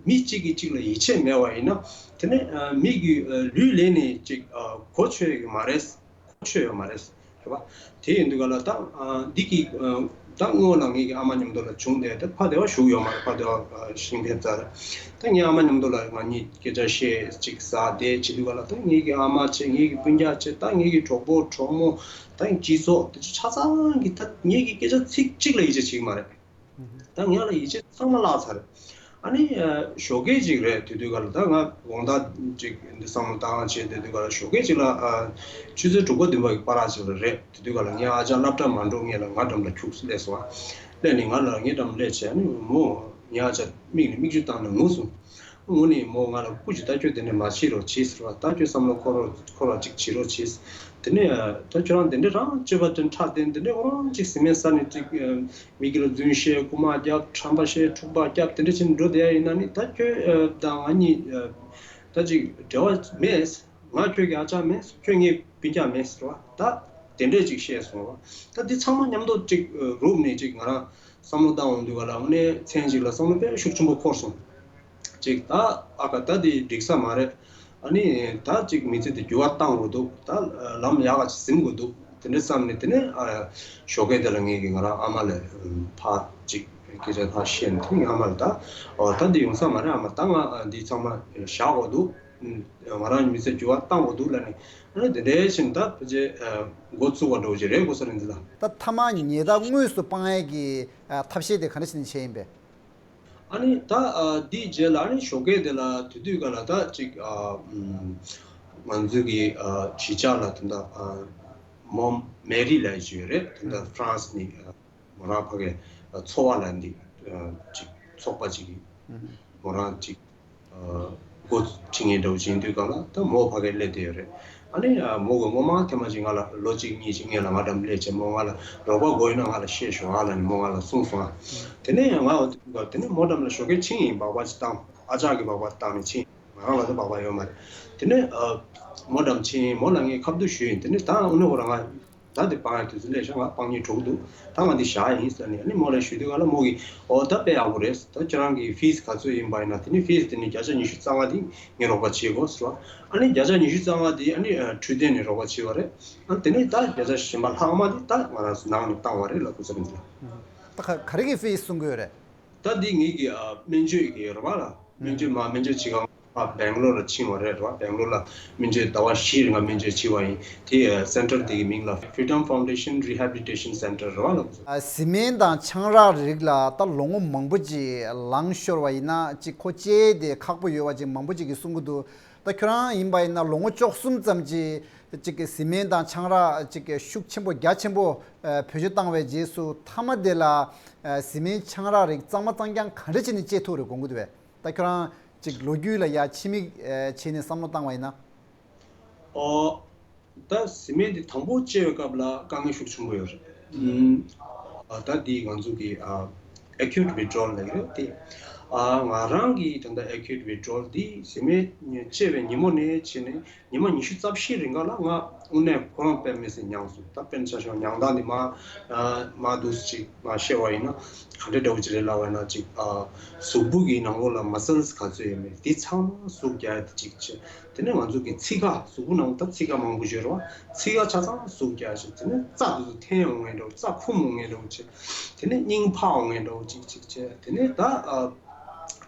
མི་གཅིག་གིས་གཅིག་ལ་ཡིད་ཆེས་མེད་པ་ཡིན་ན། དེ་ནས་ཨ་མི་གི་ཨ་ལུས་ལས་ནས་ཅིག་ཨ་གོ་ཆོད་ཡོད་མ་རེད། གོ་ཆོད་ཡོད་མ་རེད། རེད་པ། དེ་ཡིན་དུས་ག་ལ་ད་ཨ་འདི་གི་ཨ་ད་སྔོན་ལ་ངེད་ཀྱི་ཨ་མ་མཉམ་དུ་ལ་བྱུང་སྟེ། ད་ཕ་སྡེ་བ་བཞུགས་ཡོད་མ་རེད། ཕ་སྡེ་བ་ཨ་ཤིང་ཕེབས་ཚར། ད་ངའི་ཨ་མ་མཉམ་དུ་ལ་ང་གཉིས་སྐད་ཆ་བཤད་ཅིག་ཟ་བསྡད་བྱེད་དུས་ག་ལ། ད་ངེད་ཀྱི་ཨ་མ་བྱས། ངེད་ཀྱི་སྤུན་ཀྱག་བྱས། ད་ངེད་ཀྱི་གྲོགས་པོ་གྲོགས་མོ། ད་སྤྱི་ཚོགས་དེ་ཚོ་ཆ་ཚང་གིས་ད་ངེད་ཀྱི་སྐད་ཆ་ཚིག་གཅིག་ལ་ཡིད་ཆེས་བྱེད་ཀྱི་མ་རེད། ད་ང་ལ་ཡིད་ཆེས་ཚང་མ་བརླག་ཚར་རེད། ཨ་ནི་ཨ་ཞོགས་ཀས་ཅིག་རེད། དེ་དུས་ག་ལ་ད་ང་དགོང་དག་ཅིག་འདི་བསམ་བློ་བཏང་བྱས་དེ་དུས་ག་ལ་ཞོགས་ཀས་ཅིག་ལ་ཨ་ཆུ་ཚོད་དྲུག་པ་བདུན་པ་གི་བར་ཅིག་ལ་རེད། དེ་དུས་ག་ལ་ངའི་ཨ་ཅག་སློབ་གྲྭ་མ་འགྲོ་སྔོན་ལ་ང་འགྲམ་ལ་ཁྱུག་སེ་སླེབས་སོང་། ཨ་སླེབས་ནས་ང་ལ་ངའི་འགྲམ་སླེབས་བྱས། ཨ་ནི་མོ་ངའི་ཨ་ཅག་མིག་ནས་མིག་ཆུ་བཏང་ནས་ངུ་སོང་། ངུ་ནས་མོ་ང་ལ་སྐུ་མཁྱེན་ད་ཁྱོད་དེ་ནས་མ་ཕྱིན་རོགས་བྱེད་ཟེར་བ། ད་ཁྱོད་བསམ་བློ་འཁོར་རོགས་འཁོར་བ་ཅིག་བྱེད་རོགས་བྱེད། དེ་ནས་ད་ཁྱོད་རང་དེ་འདྲས་རང་སྤྱོད་པ་དེ་འཁྲབ་སྟེ་དེ་འདྲས་ཁོ་རང་ཅིག་བཟི་སྨན་ཟ་ནས་ཅིག་མི་དགེ་ལ་རྫུན་བཤད། རྐུ་མ་རྒྱབ། ཁྲམ་པ་བཤད། འཁྲུག་པ་རྒྱབ། དེ་འདྲས་བྱས་ནས་འགྲོ་བསྡད་ཡ་ཡིན་ན་ནི། ད་ཁྱོད་དང་ང་གཉིས་ད་ཅིག་འབྲེལ་བ་མེད། ང་ཁྱོད་ཀྱི་ཨ་ཅག་མིན། ཁྱོད་ངའི་སྤུན་ཀྱག་མིན་ཟེར་བ། ད་ དེ་འདྲས་ཅིག་བཤད་སོང་བ། ད་འདི་ཚང་མ་མཉམ་དུ་ཅིག་རུབ་ནས་ཅིག་ང་རང་བསམ་བློ་བཏང་འོང་དུས་ག་ལ་དངོས་གནས་མཚན་ཅིག་ལ་བསམ་བློ་དཔེ་ཤུགས་ཆེན་པོ་འཁོར་སོང་། ཅིག་ད་ཨ་ཁ་ད་འདི་འགྲིག་ས་མ་རེད། ཨ་ནི་ད་ཅིག་མི་ཚེ་འདི་འགྱུར་བ་བཏང་དགོས་འདུག་ད་ལམ་ཡག་ག་ཅིག་ཟིན་དགོས་འདུག་དེ་འདྲ་བསམ་ནས་དེ་ནས་ཨ་ཞོགས་ཀས་དེ་ལ་ངེད་ཀྱི་ང་རང་ཨ་མ་ལ་ཕར་ཅིག་སྐད་ཆ་ཕར་བཤད་ནས་དེ་ནས་ཨ་མ་ལ་ད་ཨོ་ད་འདི་ཡོང་ས་མ་རེད། ཨ་མ་ད་ང་འདི་ཚང་མ་བཞག་དགོས་འདུག་ང་རང་མི་ཚེ་འགྱུར་བ་བཏང་དགོས་འདུག་ལབ་ནས། ཨ་ནི་དེ་འདྲའི་ཕྱིན་ད་ཕལ་ཆེར་འགོ་ཚུགས་པ་འདྲ་བོ་ཅིག་རེད་དགོས་ས་རེད་འདི་ལ། ད་མཐའ་མ་ཉེས་རྡུང་དངོས་སུ་སྤང་ཡས་ཀྱི་ཐབས་ཤེས་དེ་ག་འདྲ་བྱས་ནས་བྱས་ཡིན་པས། ཨ་ནི་ད་འདིའི་རྗེས་ལ་ཨ་ནི་ཞོགས་ཀས་དེ་ལ་དུས་དུས་ག་ལ་ད་ཅིག་ང་ཚོའི་གི་གཞིས་ཆགས་ལ་དེ་འདྲ་མོ་མེ་རི་ལབ་ཅིག་ཡོད་རེད། དེ་འདྲ་ཧྥ་རན་སི་ནས་མོ་རང་ཕ་གི་ཚོ་བ་ལ་འདི་ཅིག་ཚོགས་པ་ཅིག་གི་མོ་རང་ཅིག་འགོ་ཁྲིད་མཁན་འདྲ་བོ་ཅིག་ཡིན་དུས་སྒང་ལ་ད་མོ་ཕ་གིར་སླེབས་བསྡད་ཡོད་རེད། ཨ་ནི་མོ་གི་སྔོན་མ་ཐེངས་མ་ཅིག་ང་ལ་ལོ་གཅིག་གཉིས་ཅིག་སྔོན་ལ་ང་འགྲམ་སླེབས་བྱས་མོ་ང་ལ་རོགས་པ་དགོས་ཡོད་ན་ང་ལ་བཤད་ཤོག་ཨ་ལབ་ནས་མོ་ང་ལ་གསུངས་སོང་ཨ། དེ་ནས་ང་འོ་དེ་ནས་མོ་འགྲམ་ལ་ཞོགས་ཀས་ཕྱིན་ཡིན། སྦག་སྦག་ཅིག་བཏང་ཨ་ཅག་གིས་སྦག་སྦག་བཏང་ནས་ཕྱིན། ང་རང་ལ་ད་སྦག་སྦག་ཡོད་མ་རེད། དེ་ནས་མོ་འགྲམ་ཕྱིན་མོ་ལ་ངས་ཁ་བསྡུར་ཞུས་ཡིན། དེ་ནས་ད་དངོས་གནས་ཁོ་རང་ང་ད་དེ་སྤང་ཡག་དུས་ཚོད་སླེབས་ཤག་ང་སྤང་སྙིང་བྲོ་གི་འདུག་ད་ང་འདི་བཞག་ཡིན་ཟེར་ནས་ཨ་ནི་མོ་ལ་ཞུས་དུས་ག་ལ་མོ་གིས་ཨོ་ད་དཔེ་ཡག་པོ་རེད། ད་ཁྱེད་རང་གི་ཕིས་ག་ཚོད་ཡིན་པ་ཡིན་ན་དེ་ནི་ཕིས་དེ་ནི་བརྒྱ་ཆ་ཉི་ཤུ་རྩ་ལྔ་དེ་ངས་རོགས་པ་བྱེད་དགོས་ཟེར་བ། ཨ་ནི་བརྒྱ་ཆ་ཉི་ཤུ་རྩ་ལྔ་དེ་ཨ་ནི་འཕྲོད་བསྟེན་ནས་རོགས་པ་བྱེད་པ་རེད། ཨ་དེ་ནི་ད་བརྒྱ་ཆ་གཞན་པ་ལྷག་མ་དེ་ད་ང་རང་ཚོ་ནང་ནས་བཏང་བ་རེད་ལབ་དགོས་ས་རེད་འདི་ལ། ད་ག་ག་རེ་གི་ཕིས་གསུང་གི་ཡོད་རེད། ད་འདི་ངེད་ཀྱི་ཨ་སྨན་བཅོས་ཀྱི་རེད་བ་ལ། སྨན་བཅོས་མ་སྨན་བཅོས་བྱེད་ག་ང་སྦེང་ལོར་ལ་ཕྱིན་པ་རེད་བ། སྦེང་ལོར་ལ་སྨན་བཅོས་ཟླ་བ་བཞི་རིང་ང་སྨན་བཅོས་བྱས་པ་ཡིན། དེ་ཨ་སེན་ཊར་དེ་གི་མིང་ལ་Freedom Foundation Rehabilitation Center རེད་བ་ལ། ཨ་བཟི་སྨན་དང་ཆང་རག་རིགས་ལ་ད་ལོ་ངོ་མང་པོ་ཅིག་ལང་ཤོར་བ་ཡིན་ན་ཅིག་ཁོ་གཅེས་དེ་ཁག་པོ་ཡོད་བ་ཅིག་མང་པོ་ཅིག་གིས་གསུང་གི་འདུག་ད་ཁྱོད་རང་ཡིན་པ་ཡིན་ན་ལོ་ངོ་བཅུ་གསུམ་ཙམ་ཅིག་ཅིག་གི་བཟི་སྨན་དང་ཆང་རག་ཅིག་གི་ཤུགས་ཆེན་པོ་རྒྱ་ཆེན་པོ་ཨ་བེད་སྤྱོད་བཏང་བའི་རྗེས་སུ་མཐའ་མ་དེ་ལ་ཨ་བཟི་སྨན་ཆང་རག་རིགས་གཙང་མ་གཙང་རྐྱང་ག་འདྲ་བྱས་ནས་གཅེས་ཐུབ་རེད་དགོངས་ཀྱི་འདུག་བས། ད་ཁྱོད་རང་ཅིག་ལོ་རྒྱུས་ལ་ཡ་ཕྱི་མིག་ཨ་བྱས་ནས་བསམ་བློ་བཏང་བ་ཡིན་ན། ཨོ། ད་བཟི་སྨན་འདི་དང་པོ་གཅེས་པའི་སྐབས་ལ་དཀའ་ངལ་ཤུགས་ཆེན་པོ་ཡོད་རེད། ཨུམ། ཨ་ད་འདི་ང་ཚོ་གི་ཨ་acute withdrawal ལབ་ཀྱི་རེད་དེ། ཨ་ང་རང་གི་ད་ལྟ་acute withdrawal འདི་བཟི་སྨན་གཅེས་པའི་ཉིན་མོ་ནས་བྱས་ནས་ཉི་མ་ཉི་ཤུ་རྩ་བཞི་རིང་ག་ལ་ང་དངོས་གནས་ཁོ་རང་དཔེ་མི་སྲིད་མྱངས་སོང་། ད་དཔེར་ན་ཆ་བཞག་ན་མྱང་དང་འདི་མ་ཨ་མ་འདུག་ཅིག་ང་བཤད་པ་ཡིན་ན་ག་འདྲ་འདྲ་བོ་ཅིག་རེད་ལབ་པ་ཡིན་ན་ཅིག་ཨ་གཟུགས་པོ་གི་ནང་ལོགས་ལ་muscles ག་ཚོད་ཡོད་མེད་འདི་ཚང་མ་ཟུག་རྒྱག་ཡ་དེ་གཅིག་བྱས། དེ་ནས་ང་ཚོ་གི་ཚིགས་ཁ་གཟུགས་པོ་ནང་ད་ཚིགས་ཁ་མང་པོ་ཡོད་རེད་བ། ཚིགས་ཁ་ཆ་ཚང་ཟུག་རྒྱག་བྱས། དེ་ནས་རྩ་དེ་ཚོ་འཐེན་འོང་ངེས་འདྲ་བོ་རྩ་འཁུམ་འོང་ངེས་འདྲ་བོ་བྱས། དེ་ནས་སྙིང་འཕར་འོང་ངེས་འདྲ་བོ་གཅིག་གཅིག་བྱས། དེ་ནས་ད་ཨ་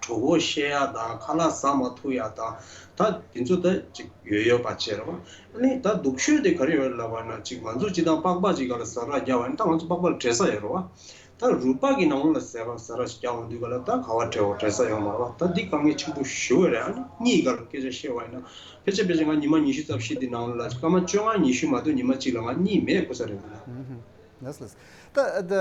གྲོད་ཁོག་བཤལ་ཡ་དང་ཁ་ལག་ཟ་མ་ཐུབ་ཡ་དང་ད་དེ་ཚོ་ད་ཅིག་ཡོད་ཡོད་པ་བྱས་རེད་བ། ཨ་ནི་ད་སྡུག་ཤོས་དེ་ག་རེ་ཡོད་ལབ་པ་ན་ཅིག་ང་ཚོ་སྤྱིར་བཏང་པགས་པ་ཅིག་སྒང་ལ་ཟ་རག་རྒྱག་པ་ཡིན་ན་ད་ང་ཚོ་པགས་པ་ལ་འབྲས་ས་ཡོད་རེད་བ། ད་རུས་པ་གི་ནང་ལོགས་ལ་ཟ་རག་ཟ་རག་ཅིག་རྒྱག་འོང་དུས་ག་ལ་ད་ག་བ་འབྲས་བ་འབྲས་ས་ཡོད་མ་རེད་བ། ད་འདི་དཀའ་ངལ་ཆེན་པོ་ཞེ་པོ་རེད། ཨ་ནི་གཉིད་སྒང་ལ་སྐད་ཆ་བཤད་པ་ཡིན་ན་ཕལ་ཆེར་ཕལ་ཆེར་ང་ཉི་མ་ཉི་ཤུ་རྩ་བཞི་འདི་ནང་ལ་སྐར་མ་བཅོ་ལྔ་ཉི་ཤུ་མ་གཏོགས་ཉི་མ་གཅིག་ལ་ང་གཉིད་མེད་དགོས་ས་རེད་འདུག་ལ། ལགས་ལགས། ད་ད།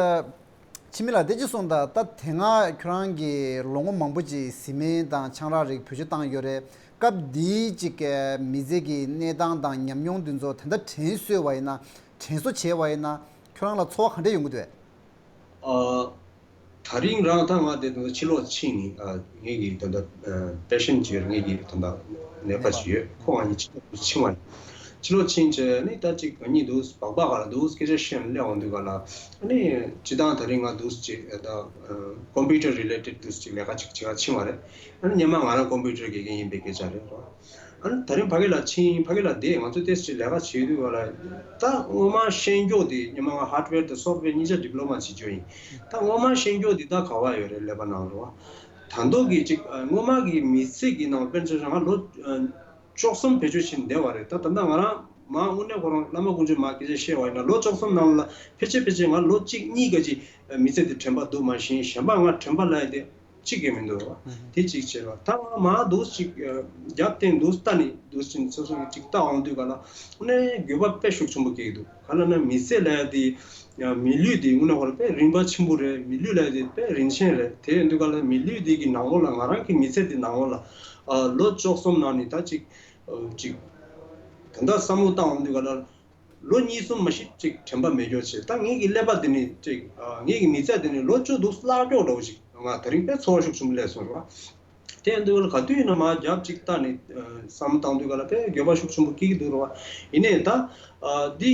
འཆི་མེད་ལགས་དེ་ཅི་གསུངས་ད་ད་དེ་སྔ་ཁྱོད་རང་གིས་ལོ་ངོ་མང་པོ་ཅིག་བཟི་སྨན་དང་ཆང་རག་རིགས་བེད་སྤྱོད་བཏང་ཡོད་རེད། སྐབས་དེའི་ཅིག་གི་མི་ཚེ་གི་གནས་སྟངས་དང་ཉམས་མྱོང་དེ་ཚོ་ད་ལྟ་དྲན་གསོས་པ་ཡིན་ན་དྲན་གསོ་བྱས་པ་ཡིན་ན་ཁྱོད་རང་ལ་ཚོར་བ་ག་འདྲ་ཡོང་གི་འདུག་ཨ། ད་རིང་རང་ད་ང་དེ་ད་ཕྱི་ལོགས་ཕྱིན་ནས་ཨ་ངེད་ཀྱི་ད་ལྟ་ཨ་པེ་ཤན་ཅིག་ཡོད་རེད། ངེད་ཀྱི་ད་ལྟ་ནད་པ་ཅིག་ཡོད། ཁོ་ང་གཉིས་ཕྱི་ལོགས་ཕྱིན་པ་ཡིན། ཕྱི་ལོགས་ཕྱིན་བྱས་ནས་ད་ཅིག་ང་གཉིས་འདུག་སྦག་སྦག་ག་ལ་འདུག་སྐད་ཆ་བཤད་ནས་སླེབས་འོང་དུས་ག་ལ་ཨ་ནི་སྤྱིར་བཏང་ད་རིང་ང་འདུག་ཅིག་ད་ཀོམ་པུ་ཊར་རི་ལེ་ཊེཌ་འདུག་ཅིག་ལས་ཀ་ཅིག་བྱེད་ག་ཕྱིན་པ་རེད། ཨ་ནི་སྔོན་མ་ང་རང་ཀོམ་པུ་ཊར་དགེ་རྒན་ཡིན་པའི་སྐད་ཆ་རེད་རོ། ཨ་ནི་ད་རིང་ཕ་གི་ལ་ཕྱིན། ཕ་གི་ལ་བསྡད། ང་ཚོ་ཏོག་ཙམ་ལས་ཀ་བྱེད་དུས་ག་ལ་ད་སྔོན་མ་ཤེས་མཁན་དེ་སྔོན་མ་ང་ཧར་ཌི་ཝེར་དང་སོབ་ཊི་ཝེར་གཉིས་ཆ་ཌི་པི་ལོ་མ་བྱེད་རྒྱུ་ཡིན། ད་སྔོན་མ་ཤེས་མཁན་དེ་ད་ག་བ་ཡོད་རེད། ཀླད་པ་ནང་རེད་བ། ད་དུང་གི་ཅིག་སྔོན་མ་གི་མི་ཚེ་གི་ནང་དཔེར་ན་ཆ་བཞག་ན་ལོ་བཅུ་གསུམ་བེད་སྤྱོད་བྱས་བསྡད་པ་རེད། ད་ད་ལྟ་ང་རང་མ་དངོས་གནས་ཁོ་རང་བླ་མ་དཀོན་མཆོག་མ་སྐད་ཆ་བཤད་པ་ཡིན་ན་ལོ་བཅུ་གསུམ་ནང་ལ་ཕལ་ཆེར་ཕལ་ཆེར་ང་ལོ་གཅིག་གཉིས་ག་ཅིག་མི་ཚེ་འདི་དྲན་པ་འདུག་མ་གཞི་གཞན་པ་ང་དྲན་པ་ལ་ཡ་དེ་གཅིག་ཀྱང་མི་འདུག་རོ། དེ་གཅིག་བྱས་རོ། ད་ང་མ་འདུག་ཅིག་རྒྱབ་བསྟན་འདུག་ལྟ་ནི་འདུག་ཅིག་སོ་སོ་གི་ཅིག་ལྟ་འོང་དུས་ག་ལ་དངོས་གནས་འགྱོད་པ་དཔེ་ཤུགས་ཆེན་པོ་སྐྱེ་གི་འདུག་ག་ལ་ན་མི་ཚེ་ལ་ཡ་དེ་མི་ལུས་དེ་དངོས་གནས་ཁོ་རང་དཔེ་རིན་པ་ཆེན་པོ་རེད། མི་ལུས་ལ་ཡ་དེ་དཔེ་རིན་ཆེན་རེད། དེ་ཡིན་དུས་ག་ལ་མི་ལུས་དེ་གི་ནང་ལོགས་ལ་ང་རང་གི་མི་ཚེ་དེ་ནང་ལོགས་ལ་ལོ་བཅུ་གསུམ་ནང་ནས་ད་ཅིག་ཅིག་ད་ལྟ་བསམ་བློ་བཏང་འོང་དུས་ག་ལ། ལོ་གཉིས་གསུམ་མ་གཞི་ཅིག་དྲན་པ་མེད་རྒྱུ་བྱས། ད་ངེད་ཀྱི་ཀླད་པ་འདི་ནི་ཅིག་ངེད་ཀྱི་མི་ཚེ་འདི་ནི་ལོ་བཅུ་འདུག་བརླག་རྒྱུ་འདྲ་བོ་ཅིག་ང་དེ་རིང་དཔེ་ཚོར་བ་ཤུགས་ཆེན་པོ་སླེབས་སོང་རེད་བ། དེ་ཡིན་དུས་ལ་ག་དུས་ཡིན་ན་མར་རྒྱབ་ཅིག་བལྟས་ནས་བསམ་བློ་བཏང་དུས་ག་ལ་དཔེ་འགྱོད་པ་ཤུགས་ཆེན་པོ་སྐྱེ་གི་འདུག་རེད་བ། ཡིན་ནའི་ད་འདི་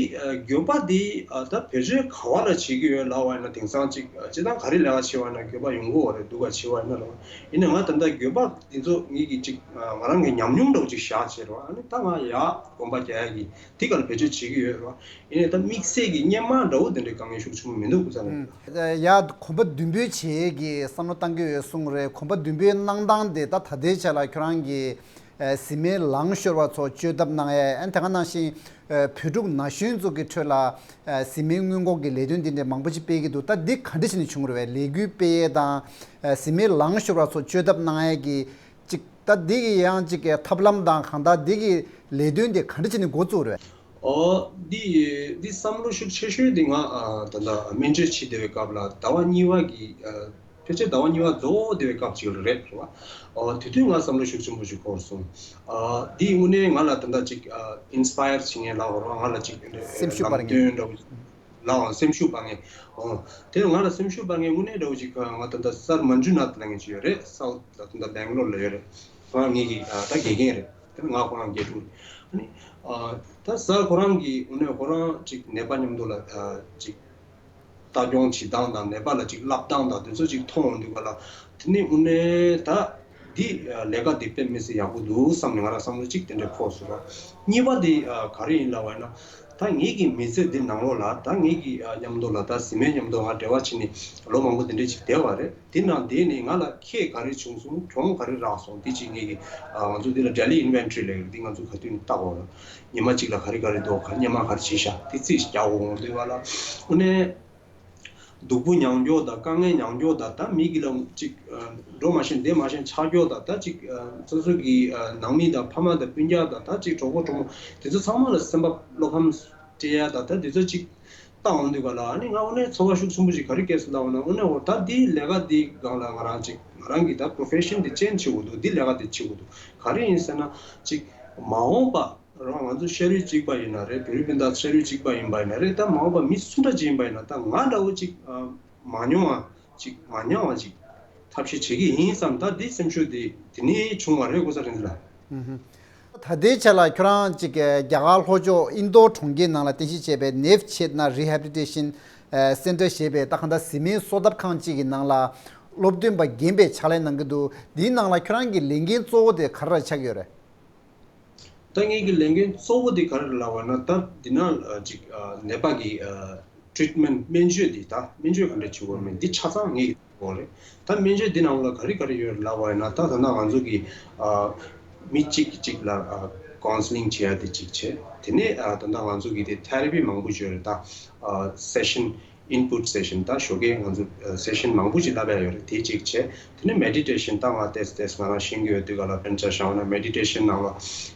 འགྱོད་པ་འདི་ད་བེད་སྤྱོད་ག་བ་ལ་བྱེད་ཀྱི་ཡོད་ལབ་པ་ཡིན་ན། དེང་སང་ཅིག་སྤྱིར་བཏང་ག་རེ་ལས་ཀ་བྱེད་པ་ཡིན་ན་འགྱོད་པ་ཡོང་གི་ཡོད་རེད། སྡུག་ག་བྱེད་པ་ཡིན་ན་རེད་བ། ཡིན་ནའི་ང་ད་ལྟ་འགྱོད་པ་འདི་ཚོ་ངེད་ཀྱི་ཅིག་ང་རང་གི་ཉམས་མྱོང་འདྲ་བོ་ཅིག་བཞག་བྱས་རེད་བ། ཨ་ནི་ད་ང་ཡར་གོམ་པ་རྒྱག་ཡ་གི་དེ་ག་ལ་བེད་སྤྱོད་བྱེད་ཀྱི་ཡོད་རེད་བ། ཡིན་ནའི་ད་དམིགས་བསལ་གྱི་སྔོན་མ་འདྲ་བོ་དེ་འདྲའི་དཀའ་ངལ་ཤུགས་ཆེན་པོ་མི་འདུག་སྐུ་ཚ་ལགས། ཡ། གོམ་པ་མདུན་སྤོས་བྱེད་ཀྱི་བསམ་བློ་བཏང་གི་ཡོད་གསུངས་རེད། གོམ་པ་མདུན་སྤོས་གནང་སྟངས་དེ་ད་ད་ལྟའི་ཆ་ལ་ཁྱོད་རང་གིས་ཨ་བཟི་སྨན་ལངས་ཤོར་བ་ཚོ་བཅོས་ཐབས་གནང་ཡས། ཨ་ནི་དེ་ག་ནང་བཞིན་ཨ་བོད་ཕྲུག་ན་གཞོན་ཚོ་གི་ཁྲོད་ལ་ཨ་བཟི་སྨན་སྔོན་འགོག་གི་ལས་དོན་དེ་འདྲ་མང་པོ་ཅིག་སྤེལ་གྱི་འདུག་ད་འདི་ག་འདྲ་བྱས་ནས་བྱུང་རེད་བས། ལས་འགུལ་སྤེལ་ཡས་དང་ཨ་བཟི་སྨན་ལངས་ཤོར་བ་ཚོ་བཅོས་ཐབས་གནང་ཡས་ཀྱི་ཅིག་ད་འདི་གི་ཡང་ཅིག་གི་ཐབས་ལམ་དང་གང་ལྟར་འདི་གི་ལས་དོན་དེ་ག་འདྲ་བྱས་ནས་འགོ་བཙུགས་རེད་བས། ཨོ། འདི་འདི་བསམ་བློ་ཤུགས་ཆེ་ཤོས་འདི་ང་ཨ་ད་ལྟ་སྨན་བཅོས་བྱེད་བསྡད་པའི་སྐབས་ལ་ཟླ་བ་གཉིས་པ་གི་ཨ་ཕལ་ཆེར་ཟླ་བ་གཉིས་པ་རྫོགས་བསྡད་པའི་སྐབས་ཅིག་ལ་རེད་རེད་བ། ཨོ། དེ་དུས་ང་བསམ་བློ་ཤུགས་ཆེན་པོ་ཞིག་འཁོར་སོང་། ཨ་འདི་དངོས་གནས་ང་ལ་ད་ལྟ་ཅིག་ཨ་ཨིན་སི་པ་ཡར་བྱེད་མཁན་ལབ་དགོས་རེད་བ། ང་ལ་ཅིག་སེམས་ཤུགས་སྤར་མཁན་ལམ་སྟོན་འདྲ་བོ་ལའང་སེམས་ཤུགས་སྤར་མཁན། ཨོ། དེ་ང་ལ་སེམས་ཤུགས་སྤར་མཁན་དངོས་གནས་འདྲ་བོ་ཅིག་ང་ད་ལྟ་སར་མན་ཇུ་ནཱཐ་ལབ་མཁན་ཅིག་ཡོད་རེད། སའུཐ་ལ་ད་ལྟ་སྦེང་ལོར་ལ་ཡོད་རེད། ང་ངེད་ཀྱི་ཨ་ད་དགེ་རྒན་རེད། དེ་ནས་ང་ཁོ་རང་དགེ་ཕྲུག་རེད། ཨ་ནི་ཨ་ད་སར་ཁོ་རང་གིས་དངོས་གནས་ཁོ་རང་ཅིག་ནད་པ་མཉམ་དུ་ལ་ཨ་ཅིག་ལྟ་སྐྱོང་བྱེད་སྟངས་དང་ནད་པ་ལ་ཅིག་བསླབ་སྟངས་དང་དེ་ཚོ་ཅིག་མཐོང་ཡོང་དུས་ག་ལ། དེ་ནས་དངོས་གནས་ད་འདི་ལས་ཀ་འདི་དཔེ་མི་སྲིད་ཡག་པོ་འདུག་བསམ་ནས་ང་རང་བསམ་བློ་ཅིག་དེ་འདྲ་འཁོར་སོང་ར། གཉིས་པ་འདི་ག་རེ་ཡིན་ལབ་པ་ཡིན་ན། ད་ངེད་ཀྱི་མི་ཚེ་འདི་ནང་ལོགས་ལ་ད་ངེད་ཀྱི་མཉམ་དུ་ལ་ད་བཟི་སྨན་མཉམ་དུ་ང་འབྲེལ་བ་བྱས་ནས་ལོ་མང་པོ་འདི་འདྲ་ཅིག་བསྡད་པ་རེད། འདི་ནང་བསྡད་ནས་ང་ལ་ཁེ་ག་རེ་བྱུང་སོང་། གྱོང་ག་རེ་རག་སོང་། འདི་ཅིག་ངེད་ཀྱི་ང་ཚོ་འདི་ལ་daily inventory་ལབ་ཀྱི་རེད། འདི་ང་ཚོ་ག་དུས་ནས་བལྟ་དགོས་ར། ཉི་མ་གཅིག་ལ་ག་རེ་ག་རེ་འདུག་ག་སྔོན་མ་ག་རེ་བྱས་ཤག་དེ་རྩིས་རྒྱག་དགོས་འོང་དུས་ག་ལ། དངོས་གནས་སྡུག་པོ་མྱོང་རྒྱུ་དང་དཀའ་ངལ་མྱོང་རྒྱུ་དང་། ད་མི་གི་ལ་ཅིག་ཨ་འགྲོ་མ་ཤེས་བསྡད་མ་ཤེས་ཆགས་རྒྱུ་དང་། ད་ཅིག་ཨ་སོ་སོ་གི་ཨ་ནང་མི་དང་ཕ་མ་དང་སྤུན་ཀྱག་དང་། ད་ཅིག་གྲོགས་པོ་གྲོགས་མོ་དེ་ཚོ་ཚང་མ་ལ་སེམས་པ་བློ་ཕམ་སྤྲད་ཡ་དང་། ད་དེ་ཚོ་ཅིག་བལྟ་འོང་དུས་ག་ལ། ཨ་ནི་ང་དངོས་གནས་ཚོར་བ་ཤུགས་ཆེན་པོ་ཞིག་ག་རེ་སྐྱེས་སོང་ལབ་པ་ན། དངོས་གནས་འོ་ད་འདི་ལས་ཀ་འདི་སྒང་ལ་ང་རང་ཅིག་ང་རང་གི་ད་པོ་རོ་ཕེ་ཤན་འདི་ཅེན་ཇི་བྱེད་དགོས་འདུག་འདི་ལས་ཀ་འདི་བྱེད་དགོས་འདུག་ག་རེ་ཡིན་ཟེར་ན། ཅིག་མ་འོངས་པ་རང་ང་ཚོ་ཤ་རུས་གཅིག་པ་ཡིན་ན་རེད། བོད་རིགས་སྤུན་ཟླ་ཤ་རུས་གཅིག་པ་ཡིན་པ་ཡིན་ན་རེད། ད་མ་འོངས་པ་མི་སུ་འདྲ་ཅིག་ཡིན་པ་ཡིན་ན། ད་ང་འདྲ་བོ་ཅིག་ཨ་མ་མྱོང་བ་ཅིག་མ་མྱོང་བ་ཅིག་ཐབས་ཤེས་བྱེད་ཀྱི་ཡིན་བསམ། ད་འདི་སེམས་ཤུགས་འདི་འདི་ནས་བྱུང་བ་རེད། ཨོ་ས་རིན་ལ། ད་ལྟའི་ཆ་ལ་ཁྱོད་རང་ཅིག་རྒྱ་གར་ལྷོ་ཕྱོགས་ཨིན་རྡོར་གྲོང་ཁྱེར་ནང་ལ་རྟེན་གཞི་བྱས་པའི་ནེབ་ཆེད་ན་རི་ཧེ་བྷི་ལི་ཊེ་ཤན་སེན་ཊར་ཞེས་པའི་ད་གང་ལྟར་བཟི་སྨན་གསོ་ཐབ་ཁང་ཅིག་གི་ནང་ལ་སློབ་སྟོན་པ་རྒན་པའི་ཕྱག་ལས་གནང་གི་འདུག་འདིའི་ནང་ལ་ཁྱོད་རང་གི་ལས་འགན་གཙོ་བོ་དེ་ག་རེ་ལ་ཆགས་ཀྱི་ཡོད་རེད། ད་ངེད་ཀྱི་ལས་འགན་གཙོ་བོ་དེ་ག་རེ་རེད་ལབ་པ་ན། ད་འདི་ན་ཅིག་ནད་པ་གི་ཊི་རིཊ་མེན་ཊི་སྨན་བཅོས་འདི། ད་སྨན་བཅོས་ག་འདྲ་བྱེད་དགོས་མིན་འདི་ཆ་ཚང་ངེད་ཀྱི་འོག་རེད། ད་སྨན་བཅོས་འདི་ནང་ལ་ག་རེ་ག་རེ་ཡོད་ལབ་པ་ཡིན་ན། ད་ད་ལྟ་ང་ཚོ་གི་མི་གཅིག་གིས་གཅིག་ལ་ཀའུན་སི་ལིང་བྱེད་ཡ་དེ་གཅིག་བྱས། དེ་ནས་ད་ལྟ་ང་ཚོ་གི་དེ་ཐེ་ར་པི་མང་པོ་ཡོད་རེད། ད་སེ་ཤན་input session། ད་ཞོགས་ཀས་ང་ཚོ་སེ་ཤན་མང་པོ་ཅིག་བསླབ་ཡ་ཡོད་རེད། དེ་གཅིག་བྱས། དེ་ནས་མེ་ཌི་ཊེ་ཤན། ད་ང་ཏོག་ཙམ་ཏོག་ཙམ་ང་རང་ཤེས་ཀྱི་ཡོད་དུས་ག་ལ་དཔེར་ན་ཆ་བཞག་ན་མེ་ཌི་ཊེ་ཤན་ནང་ལ་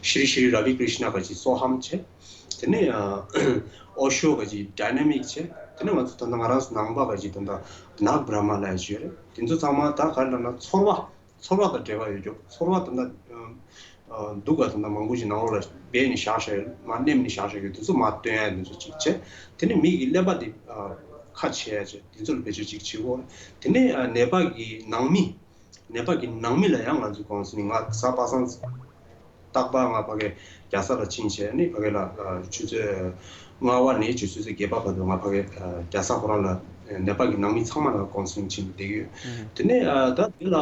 ཤྲི་ཤྲི་ར་བི་ཀྲི་ཤ་ན་ག་ཅིག་སོ་ཧམ་བྱས། དེ་ནས་ཨོ་ཤོ་ག་ཅིག་ཌའི་ན་མིག་བྱས། དེ་ནས་ང་ཚོ་ད་ལྟ་ང་རང་ཚོ་ནང་པ་ག་ཅིག་ད་ལྟ་ནག་བྷྲ་མ་ལབ་ཡ་ཅིག་ཡོད་རེད། དེ་ཚོ་ཚང་མ་ད་ག་རེ་ལབ་ན་ཚོར་བ། ཚོར་བ་དང་འབྲེལ་བ་ཡོད་རྒྱུ། ཚོར་བ་དང་། ད་སྡུག་ག་དང་། ད་མང་པོ་ཞིག་ནང་ལོགས་ལ་སྦས་ནས་བཞག་བཞག་ཡོད། མར་མནན་ནས་བཞག་བཞག་ཡོད། དེ་ཚོ་མར་བཏོན་ཡ་དེ་ཚོ་གཅིག་བྱས། དེ་ནས་མི་གི་ཀླད་པ་དེ་ཁ་ཕྱེ་ཡ་བྱས། དེ་ཚོ་ལ་བེད་སྤྱོད་གཅིག་བྱེད་དགོས། དེ་ནས་ནད་པ་གི་ནང་མི། ནད་པ་གི་ནང་མི་ལ་ཡང་ང་ཚོས་ཀའུན་སི་ལིང་། ང་གཟའ་པ་སངས་རྟག་པར་ང་ཕ་གི་རྒྱལ་ས་ལ་ཕྱིན་བྱས་ནས་ཕ་གི་ལ་ཆུ་ཚོད་ལྔ་པ་ནས་ཆུ་ཚོད་བརྒྱད་པ་བར་དུ་ང་ཕ་གི་རྒྱལ་ས་ཁོ་རང་ལ་ནད་པ་གི་ནང་མི་ཚང་མ་ལ་ཀའུན་སི་ལིང་བྱེད་བསྡད་ཀྱི་ཡོད། དེ་ནས་ད་དེ་ལ་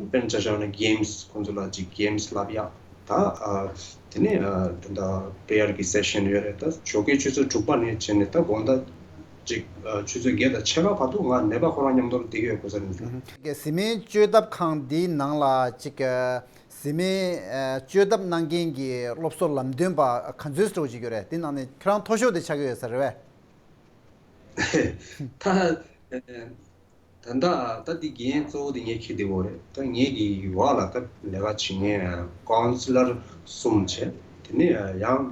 དཔེར་ན་ཆ་བཞག་ན་གེམ་སི། ཁོང་ཚོ་ལ་ཅིག་གེམ་སི་བསླབ་ཡག། ད་དེ་ནས་ད་ད་པྲེ་ཡར་གི་སེ་ཤན་ཡོད་རེད། ད་ཞོགས་ཀའི་ཆུ་ཚོད་དྲུག་པ་ནས་བྱས་ནས་ད་དགོང་དག་ཅིག་ཆུ་ཚོད་བརྒྱད་དང་ཕྱེད་ཀ་བར་དུ་ང་ནད་པ་ཁོ་རང་མཉམ་དུ་བསྡད་ཀྱི་ཡོད། ཨོ་ས་རིན་ལ། བཟི་སྨན་བཅོས་ཐབ་ཁང་འདིའི་ནང་ལ་ཅིག་བཟི་སྨན་བཅོས་ཐབས་གནང་མཁན་གྱི་སློབ་གསོ་ལམ་སྟོན་པ་ག་ཚོད་ཙམ་ཅིག་ཡོད་རེད། དེ་ནང་ནས་ཁྱོད་རང་མཐོ་ཤོས་དེ་ཆགས་ཀྱི་ཡོད་ས་རེད་པས། ད་ད་ད་ད་འདི་འགན་གཙོ་བོ་དེ་ངས་འཁྱེར་བསྡད་ཡོད་རེད། ད་ངེད་ཀྱི་འོག་ལ་ད་ལས་ཀ་བྱེད་མཁན་ཀའུན་སི་ལར་གསུམ་བྱས། དེ་ནས་ཡང་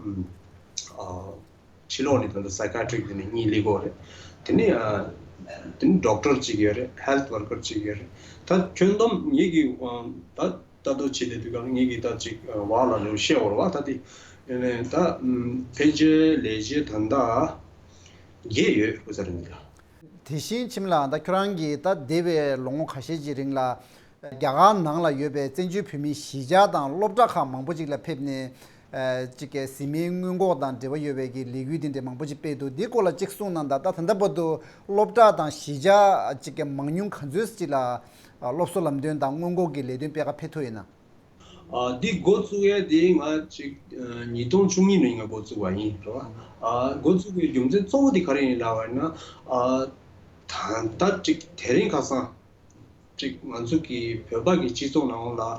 ཕྱི་ལོགས་ནས་ད་ལྟ་སའི་ཀ་ཡ་ཊི་རིག་དེ་ནས་གཉིས་སླེབས་ཡོད་རེད། དེ་ནས་ཨ་དེ་ནས་ཌོག་ཊར་གཅིག་ཡོད་རེད། ཧེལ་ཐི་ཝར་ཀར་གཅིག་ཡོད་རེད། ད་ཁྱོན་བསྡོམས་ངེད་ཀྱི་ཨ་ད་ལྟ་རྟོག་བྱེད་བསྡད་དུས་སྒང་ལ་ངེད་ཀྱི་ད་ཅིག་ཨ་བར་ལ་ལོ་བཤད་ཡོད་རེད་བ། ད་དེ་ཡིན་ནའི་ད་ཕལ་ཆེར་ལས་བྱེད་ད་ལྟ་བརྒྱད་ཡོད། ཨོ་ས་རིན་ལ། དེ་བཞིན་ཁྱིམ་ལ་ད་ཁྱོད་རང་གིས་ད་འདས་པའི་ལོ་ངོ་ཁ་ཤས་ཀྱི་རིང་ལ་ རྒྱ་གར་ནང་ལ་ཡོད་པའི་བཙན་བྱོལ་བོད་མིའི་གཞིས་ཆགས་དང་སློབ་གྲྭ་ཁག་མང་པོ་ཅིག་ལ་ཕེབས་ནས། ཨ་ཅིག་གི་བཟི་སྨན་སྔོན་འགོག་དང་འབྲེལ་བ་ཡོད་པའི་གི་ལས་འགུལ་དེ་འདྲ་མང་པོ་ཅིག་སྤེལ་འདུག་འདིའི་སྐོར་ལ་ཅིག་གསུངས་གནང་དང་། ད་ད་ལྟ་བར་དུ་སློབ་གྲྭ་དང་གཞིས་ཆགས་ཅིག་གི་མང་ཉུང་ག་ཚོད་ཅིག་ལ་ཨ་སློབ་གསོ་ལམ་སྟོན་དང་སྔོན་འགོག་གི་ལས་དོན་སྤེལ་ག་ཕེབས་ཐུབ་ཡོད་ན། ཨ་འདི་འགོ་བཙུགས་ཡས་དེ་ང་ཅིག་ཨ་ཉིས་སྟོང་བཅུ་གཉིས་ནས་ང་འགོ་བཙུགས་པ་ཡིན་རེད་བ། ཨ་འགོ་བཙུགས་པའི་རྒྱུ་མཚན་གཙོ་བོ་དེ་ག་རེ་ཡིན་ལབ་པ་ཡིན་ན། ཨ་ད་ལྟ་ཅིག་དེ་རིང་ཁ་སང་ཅིག་ང་ཚོ་གི་བོད་པ་གི་སྤྱི་ཚོགས་ནང་ལ་ཨ་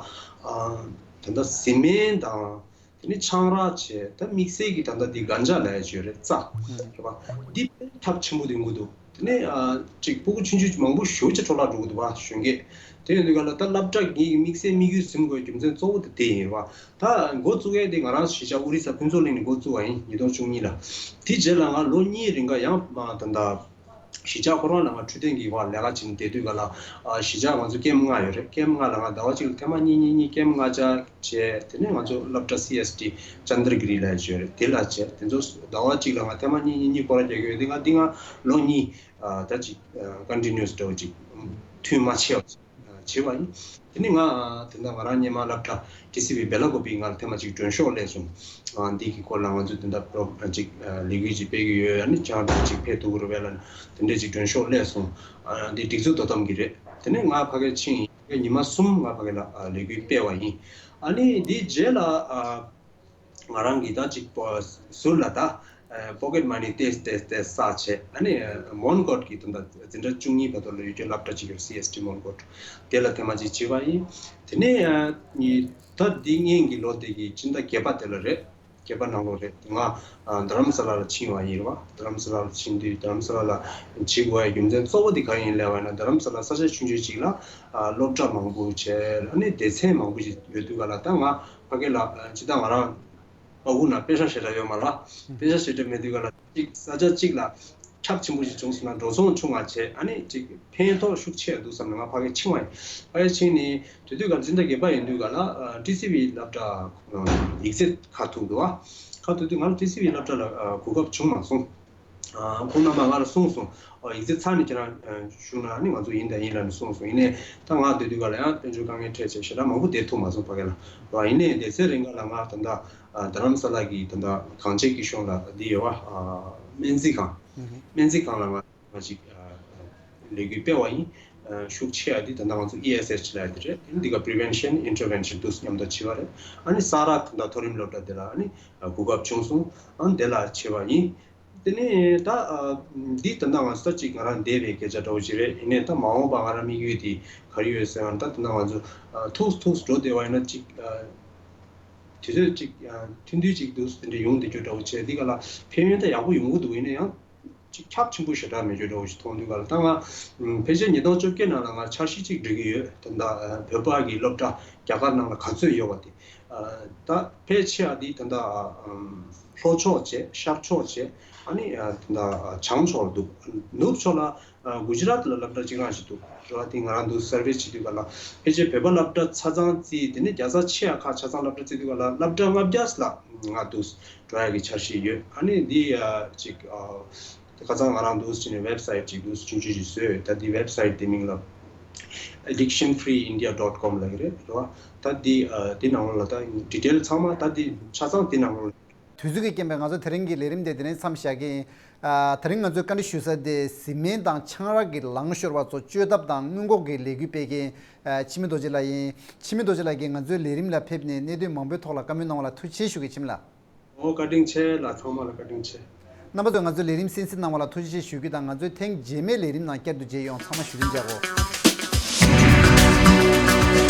ད་ལྟ་བཟི་སྨན་དང་། དེ་ནས་ཆང་རག་བྱས། ད་དམིགས་བསལ་གྱི་ད་ལྟ་འདི་གན་ཇ་ལབ་ཡ་ཅིག་ཡོད་རེད། རྩ་རེད་པ། འདི་དཔེ་ཁྱབ་ཆེན་པོ་ཡོང་གི་འདུག་དེ་ནས་ཨ་ཅིག་སྤུ་གུ་ཆུང་ཆུང་མང་པོ་ཞེ་པོ་ཅིག་འཕྲོ་བརླག་འགྲོ་གི་འདུག་བ། གཞོན་སྐྱེས་དེ་ཡོང་དུས་ག་ལ་ད་སློབ་གྲྭ་ངེད་ཀྱི་དམིགས་བསལ་དམིགས་ཡུལ་འཛིན་དགོས་རྒྱུ་མཚན་གཙོ་བོ་དེ་དེ་ཡིན་རེད་བ། ད་འགོ་བཙུགས་ཡས་དེ་ང་རང་གཞིས་ཆགས་ཨོ་རི་ས་ཕུན་ཚོགས་གླིང་ནས་འགོ་བཙུགས་པ་ཡིན། ཉིས་སྟོང་བཅུ་གཉིས་ལ། དེ་རྗེས་ལ་ང་ལོ་གཉིས་རིང་ག་ཡང་མ་ད་ད། གཞིས་ཆགས་ཁོ་རང་ལ་ང་འཕྲོད་བསྟེན་གྱི་བར་ལས་ཀ་བྱེད་བསྡད་དུས་ག་ལ། ཨ་གཞིས་ཆགས་ང་ཚོ་ཀེམ་ལྔ་ཡོད་རེད། ཀེམ་ལྔ་ལ་ང་ཟླ་བ་གཅིག་ལ་ཐེངས་མ་གཉིས་གཉིས་གཉིས་ཀེམ་ལྔ་ཆ་བྱས། དེ་ནས་ང་ཚོ་སློབ་གྲྭ་སི་ཨེས་ཏི་ཅན་དར་གི་རི་ལ་ཡོད་རེད། དེ་ལ་བྱས། དེ་ཚོ་ཟླ་བ་གཅིག་ལ་ང་ཐེངས་མ་གཉིས་གཉིས་གཉིས་སྐོར་ར་རྒྱག་གི་ཡོད། དེ་ང་འདི་ང་ལོ་གཉིས་ཨ་ད་ཅིག་ཨ་ཀོན་ཊི་ནིའུ་སི་འདྲ་བོ་ཅིག་མཐུད་མ་ཆད་པ་བྱས་པ་ཡིན། དེ་ནས་ང་དེ་འདྲ་ང་རང་སྔོན་མ་སློབ་གྲྭ་ཊི་སི་ཝི་སྦེ་ལ་ཀོ་པི་ང་ལ་ཐེངས་མ་གཅིག་མགྲོན་ཤོག་སླེབས་སོང་། ཨ་འདི་གི་སྐོར་ལ་ང་ཚོས་དེ་འདྲ་པོ་རོ་ཅིག་ཨ་ལས་འགུལ་ཅིག་སྤེལ་གི་ཡོད། ཨ་ནི་ཁྱེད་རང་ཚོ་ཅིག་ཕེབས་ཐུབ་ཀྱི་རེད་པས་ལབ་ནས་དེ་འདྲས་ཅིག་མགྲོན་ཤོག་སླེབས་སོང་། ཨ་འདི་སྒྲིག་འཛུགས་དོ་དམ་གྱི་རེད། དེ་ནས་ང་ཕ་གིར་ཕྱིན་ཡིན། ཉི་མ་གསུམ་ང་ཕ་གི་ལ་ཨ་ལས་འགུལ་སྤེལ་བ་ཡིན། ཨ་ནི་འདིའི་རྗེས་ལ་ཨ། ང་རང་གིས་ད་ཅིག་པོ་ཟུར་ལ་ད་ཨ་པོ་ཀེཊ་མ་ནི་ཏོག་ཙམ་ཏོག་ཙམ་བསགས་བྱས། ཨ་ནི་མོན་གྷོ་གི་ད་ལྟ་འཛིན་གྲྭ་བཅུ་གཉིས་བར་དུ་ལ་ཡོད་རྒྱུ་སློབ་གྲྭ་ཅིག་ཡོད། སི་ཨེས་ཏི་མོན་གྷོ། དེ་ལ་ཐེངས་མ་གཅིག་བྱས་པ་ཡིན། དེ་ནས་ཨ་ནི་ད་འདི་སྔོན་གྱི་ལོ་དེ་གི་སྤྱི་ཟླ་བརྒྱད་པ་དེ་ལ་རེད། བརྒྱད་པ་ནང་ལོགས་རེད། ང་ཨ་རྡ་རམ་ས་ལ་ལ་ཕྱིན་པ་ཡིན་རེད་བ། རྡ་རམ་ས་ལ་ལ་ཕྱིན་དུས་རྡ་རམ་ས་ལ་ལ་བྱེད་དགོས་པའི་རྒྱུ་མཚན་གཙོ་བོ་དེ་གང་ཡིན་ལབ་པ་ན། རྡ་རམ་ས་ལ་ས་ཆ་ཆུང་ཆུང་ཅིག་ལ་ཨ་སློབ་གྲྭ་མང་པོ་བྱས། ཨ་ནི་སྡེ་ཚན་མང་པོ་ཞིག་ཡོད་དུས་ག་ལ། ད་ང་ཕ་གི་ལ་ཨ་ཇི་ལྟར་ང་རང་ཨ་ཁུ་ན་པེ་ཤ་ཞེ་དྲག་ཡོད་མ་རེད། པེ་ཤ་ཞེ་དྲག་མེད་དུས་ག་ལ་ཅིག་ས་ཆ་གཅིག་ལ་ཁྱབ་ཆེན་པོ་ཞིག་བྱུང་སོང་ན་འགྲོ་སོང་ཆུང་བ་བྱས། ཨ་ནི་ཅིག་ཕན་ཐོགས་ཤུགས་ཆེ་འདུག་བསམ་ནས་ང་ཕ་གི་ཕྱིན་པ་ཡིན། ཕ་གི་ཕྱིན་ནས་དེ་དུས་ག་ལ་སྤྱི་ཟླ་བརྒྱད་པ་ཡིན་དུས་ག་ལ་ཨ་ཊི་སི་ཝི་སློབ་གྲྭ་ཨ་ཡིག་ཚད་ཁ་ཐུག་འདུག་བ། ཁ་ཐུག་དུས་ང་ལ་ཊི་སི་ཝི་སློབ་གྲྭ་ལ་ཨ་གོ་སྐབས་བྱུང་མ་སོང་། ཨ་ཁོང་རྣམ་པ་ང་ལ་གསུངས་སོང་། ཨ་ཡིག་ཚད་ཚར་ནས་ཁྱེད་རང་ཨ་ཞུགས་ན་ནི་ང་ཚོ་ཡིན་དང་ཡིན་ལབ་ནས་གསུངས་སོང་། ཡིན་ནའི་ད་ང་སྡོད་དུས་ག་ལ་ཡང་དཔལ་འབྱོར་དཀའ་ངལ་འཕྲད་བྱས་ཞེ་དྲག་མང་པོ་བསྡད་ཐུབ་མ་སོང་ཕ་གི་ལ། ཨ་ཡིན་ནའི་སྡོད་སའི་རིང་ག་ལ་ང་ད་ལྟ་ཨ་རྡ་རམ་ས་ལ་གི་ད་ལྟ་གངས་ཅན་སྐྱིད་གཤོངས་ལ་འདི་ཡོད་བ། ཨ་སྨན་རྩིས་ཁང་། སྨན་རྩིས་ཁང་ལ་ང་ང་ཅིག་ཨ་ལས་འགུལ་སྤེལ་བ་ཡིན། ཨ་ཤུགས་ཆེ་ཡ་འདི་ད་ལྟ་ང་ཚོ་ཨི་ཨེས་ཨེཆ་ལབ་ཡ་དེ་རེད། འདི་ག་པི་རི་ཝེན་ཤན་ཨིན་ཊར་ཝེན་ཤན་དུ་མཉམ་དུ་བྱེད་པ་རེད། ཨ་ནི་ས་རཱ་ད་ལྟ་མཐོ་རིམ་སློབ་གྲྭ་དེ་ལ་ཨ་ནི་ཨ་གོ་སྐབས་བྱུང་སོང་། ཨ་ནི་དེ་ལ་བྱེད་པ་ཡིན། དེ་ནས་ད་ཨ་འདི་ད་ལྟ་ང་ཚོ་ད་ཅིག་ང་རང་འདས་པའི་སྐད་ཆ་འདྲ་བོ་ཅིག་རེད། ཡིན་ནའི་ད་མ་འོངས་པ་ང་རང་དམིགས་ཡུལ་དེ་ག་རེ་ཡོད་ཟེར་ན། ད་ད་ལྟ་ང་ཚོ་ཨ་ཐུགས་ཐུགས་འགྲོ་བསྡད་པ་ཡིན་ན་ཅིག་ཨ་དུས་ཚོད་ཅིག་ཨ་ཐུང་ཐུང་ཅིག་འདུག་དེ་འདྲ་ཡོང་བསྡད་རྒྱུ་འདྲ་བོ་བྱས། འདི་ག་ལ་ཕན་ཡོན་ད་ཡག་པོ་ཡོང་གི་འདུག་ཡིན་ན་ཡང་། ཅིག་ཁྱབ་ཆེན་པོ་ཞེ་དྲག་མེད་རྒྱུ་འདྲ་བོ་ཞིག་མཐོང་དུས་ག་ལ། ད་ང་ཕལ་ཆེར་ཉིས་སྟོང་བཅོ་བརྒྱད་ནང་ལ་ང་འཆར་གཞི་གཅིག་སྒྲིག་གི་ཡོད། ད་ལྟ་བོད་པ་གི་སློབ་གྲྭ་རྒྱ་གར་ནང་ལ་ག་ཚོད་ཡོད་པ་དེ། ད་ཕལ་ཆེ་བ་འདི་ད་ལྟ་ལྷོ་ཕྱོགས་བྱས། ཤར་ཕྱོགས་བྱས། ཨ་ནི་ད་ལྟ་བྱང་ཕྱོགས་ལ་འདུག་ནུབ་ཕྱོགས་ལ་གུ་ཇི་རཱཏ་ལ་སློབ་གྲྭ་གཅིག་རང་ཞིག་འདུག་རེད་བ། དེ་ང་རང་འདུག་སར་ཝེ་བྱེད་དུས་ག་ལ་ཕལ་ཆེར་བོད་པ་སློབ་གྲྭ་ཆ་ཚང་བརྩིས། དེ་ནས་རྒྱལ་ས་ཆེ་ཡ་ཁག་ཆ་ཚང་སློབ་གྲྭ་བརྩིས་དུས་ག་ལ་སློབ་གྲྭ་ལྔ་བརྒྱ་ལ་ང་འདུག་འགྲོ་ཡ་གི་འཆར་གཞི་ཡོད། ཨ་ནི་འདི་ཨ་ཅིག་ཨ་ཁ་སང་ང་རང་འདུག་ཅིག་ནས་ཝེབ་སའིཊ་ཅིག་འདུག་ཆུང་ཆུང་ཞིག་བཟོས་ཡོད། ད་འདི་ཝེབ་སའིཊ་དེ་མིང་ལ་addiction free india dot com ལབ་ཀྱི་རེད། རེད་བ། ད་འདི་ཨ་འདི་ནང་ལོགས་ལ་ད་ཌི་ཊེལ་ཚང་མ་ད་འདི་ཆ་ཚང་འདི་ནང་ལོགས་ལ། དུས་ཚོད་ཀྱི་རྐྱེན་པས་ང་ཚོ་དེ་རིང་གི་ལས་རིམ་དེ་དེ་ནས་མཚམས་བཞག་གི་ཡིན། ཨ་དེ་རིང་ང་ཚོས་བཀའ་འདྲི་ཞུ་ས་དེ་བཟི་སྨན་དང་ཆང་རག་གི་ལངས་ཤོར་བ་ཚོ་བཅོས་ཐབས་དང་སྔོན་འགོག་གི་ལས་འགུལ་སྤེལ་མཁན་ཨ་འཆི་མེད་རྡོ་རྗེ་ལགས་ཡིན། འཆི་མེད་རྡོ་རྗེ་ལགས་ཀྱིས་ང་ཚོའི་ལས་རིམ་ལ་ཕེབས་ནས་གནད་དོན་མང་པོའི་ཐོག་ལ་བཀའ་མོལ་གནང་བ་ལ་ཐུགས་རྗེ་ཆེ་ཞུ་གི། འཆི་མེད་ལགས། ཨོ་བཀའ་དྲིན་ཆེ་ལགས། ཚང་མ་ལ་བཀའ་དྲིན་ཆེ། རྣམ་པ་ཚོས་ང་ཚོའི་ལས་རིམ་གསན་གཟིགས་གནང་བ་ལ་ཐུགས་རྗེ་ཆེ་ཞུ་རྒྱུ་དང་། ང་ཚོའི་ཐེངས་རྗེས་མའི་ལས་རིམ་ནང་བསྐྱར་དུ་མཇལ་ཡོང་། ཚང་མ་བཞུགས་རིམ་མཇལ་གོ།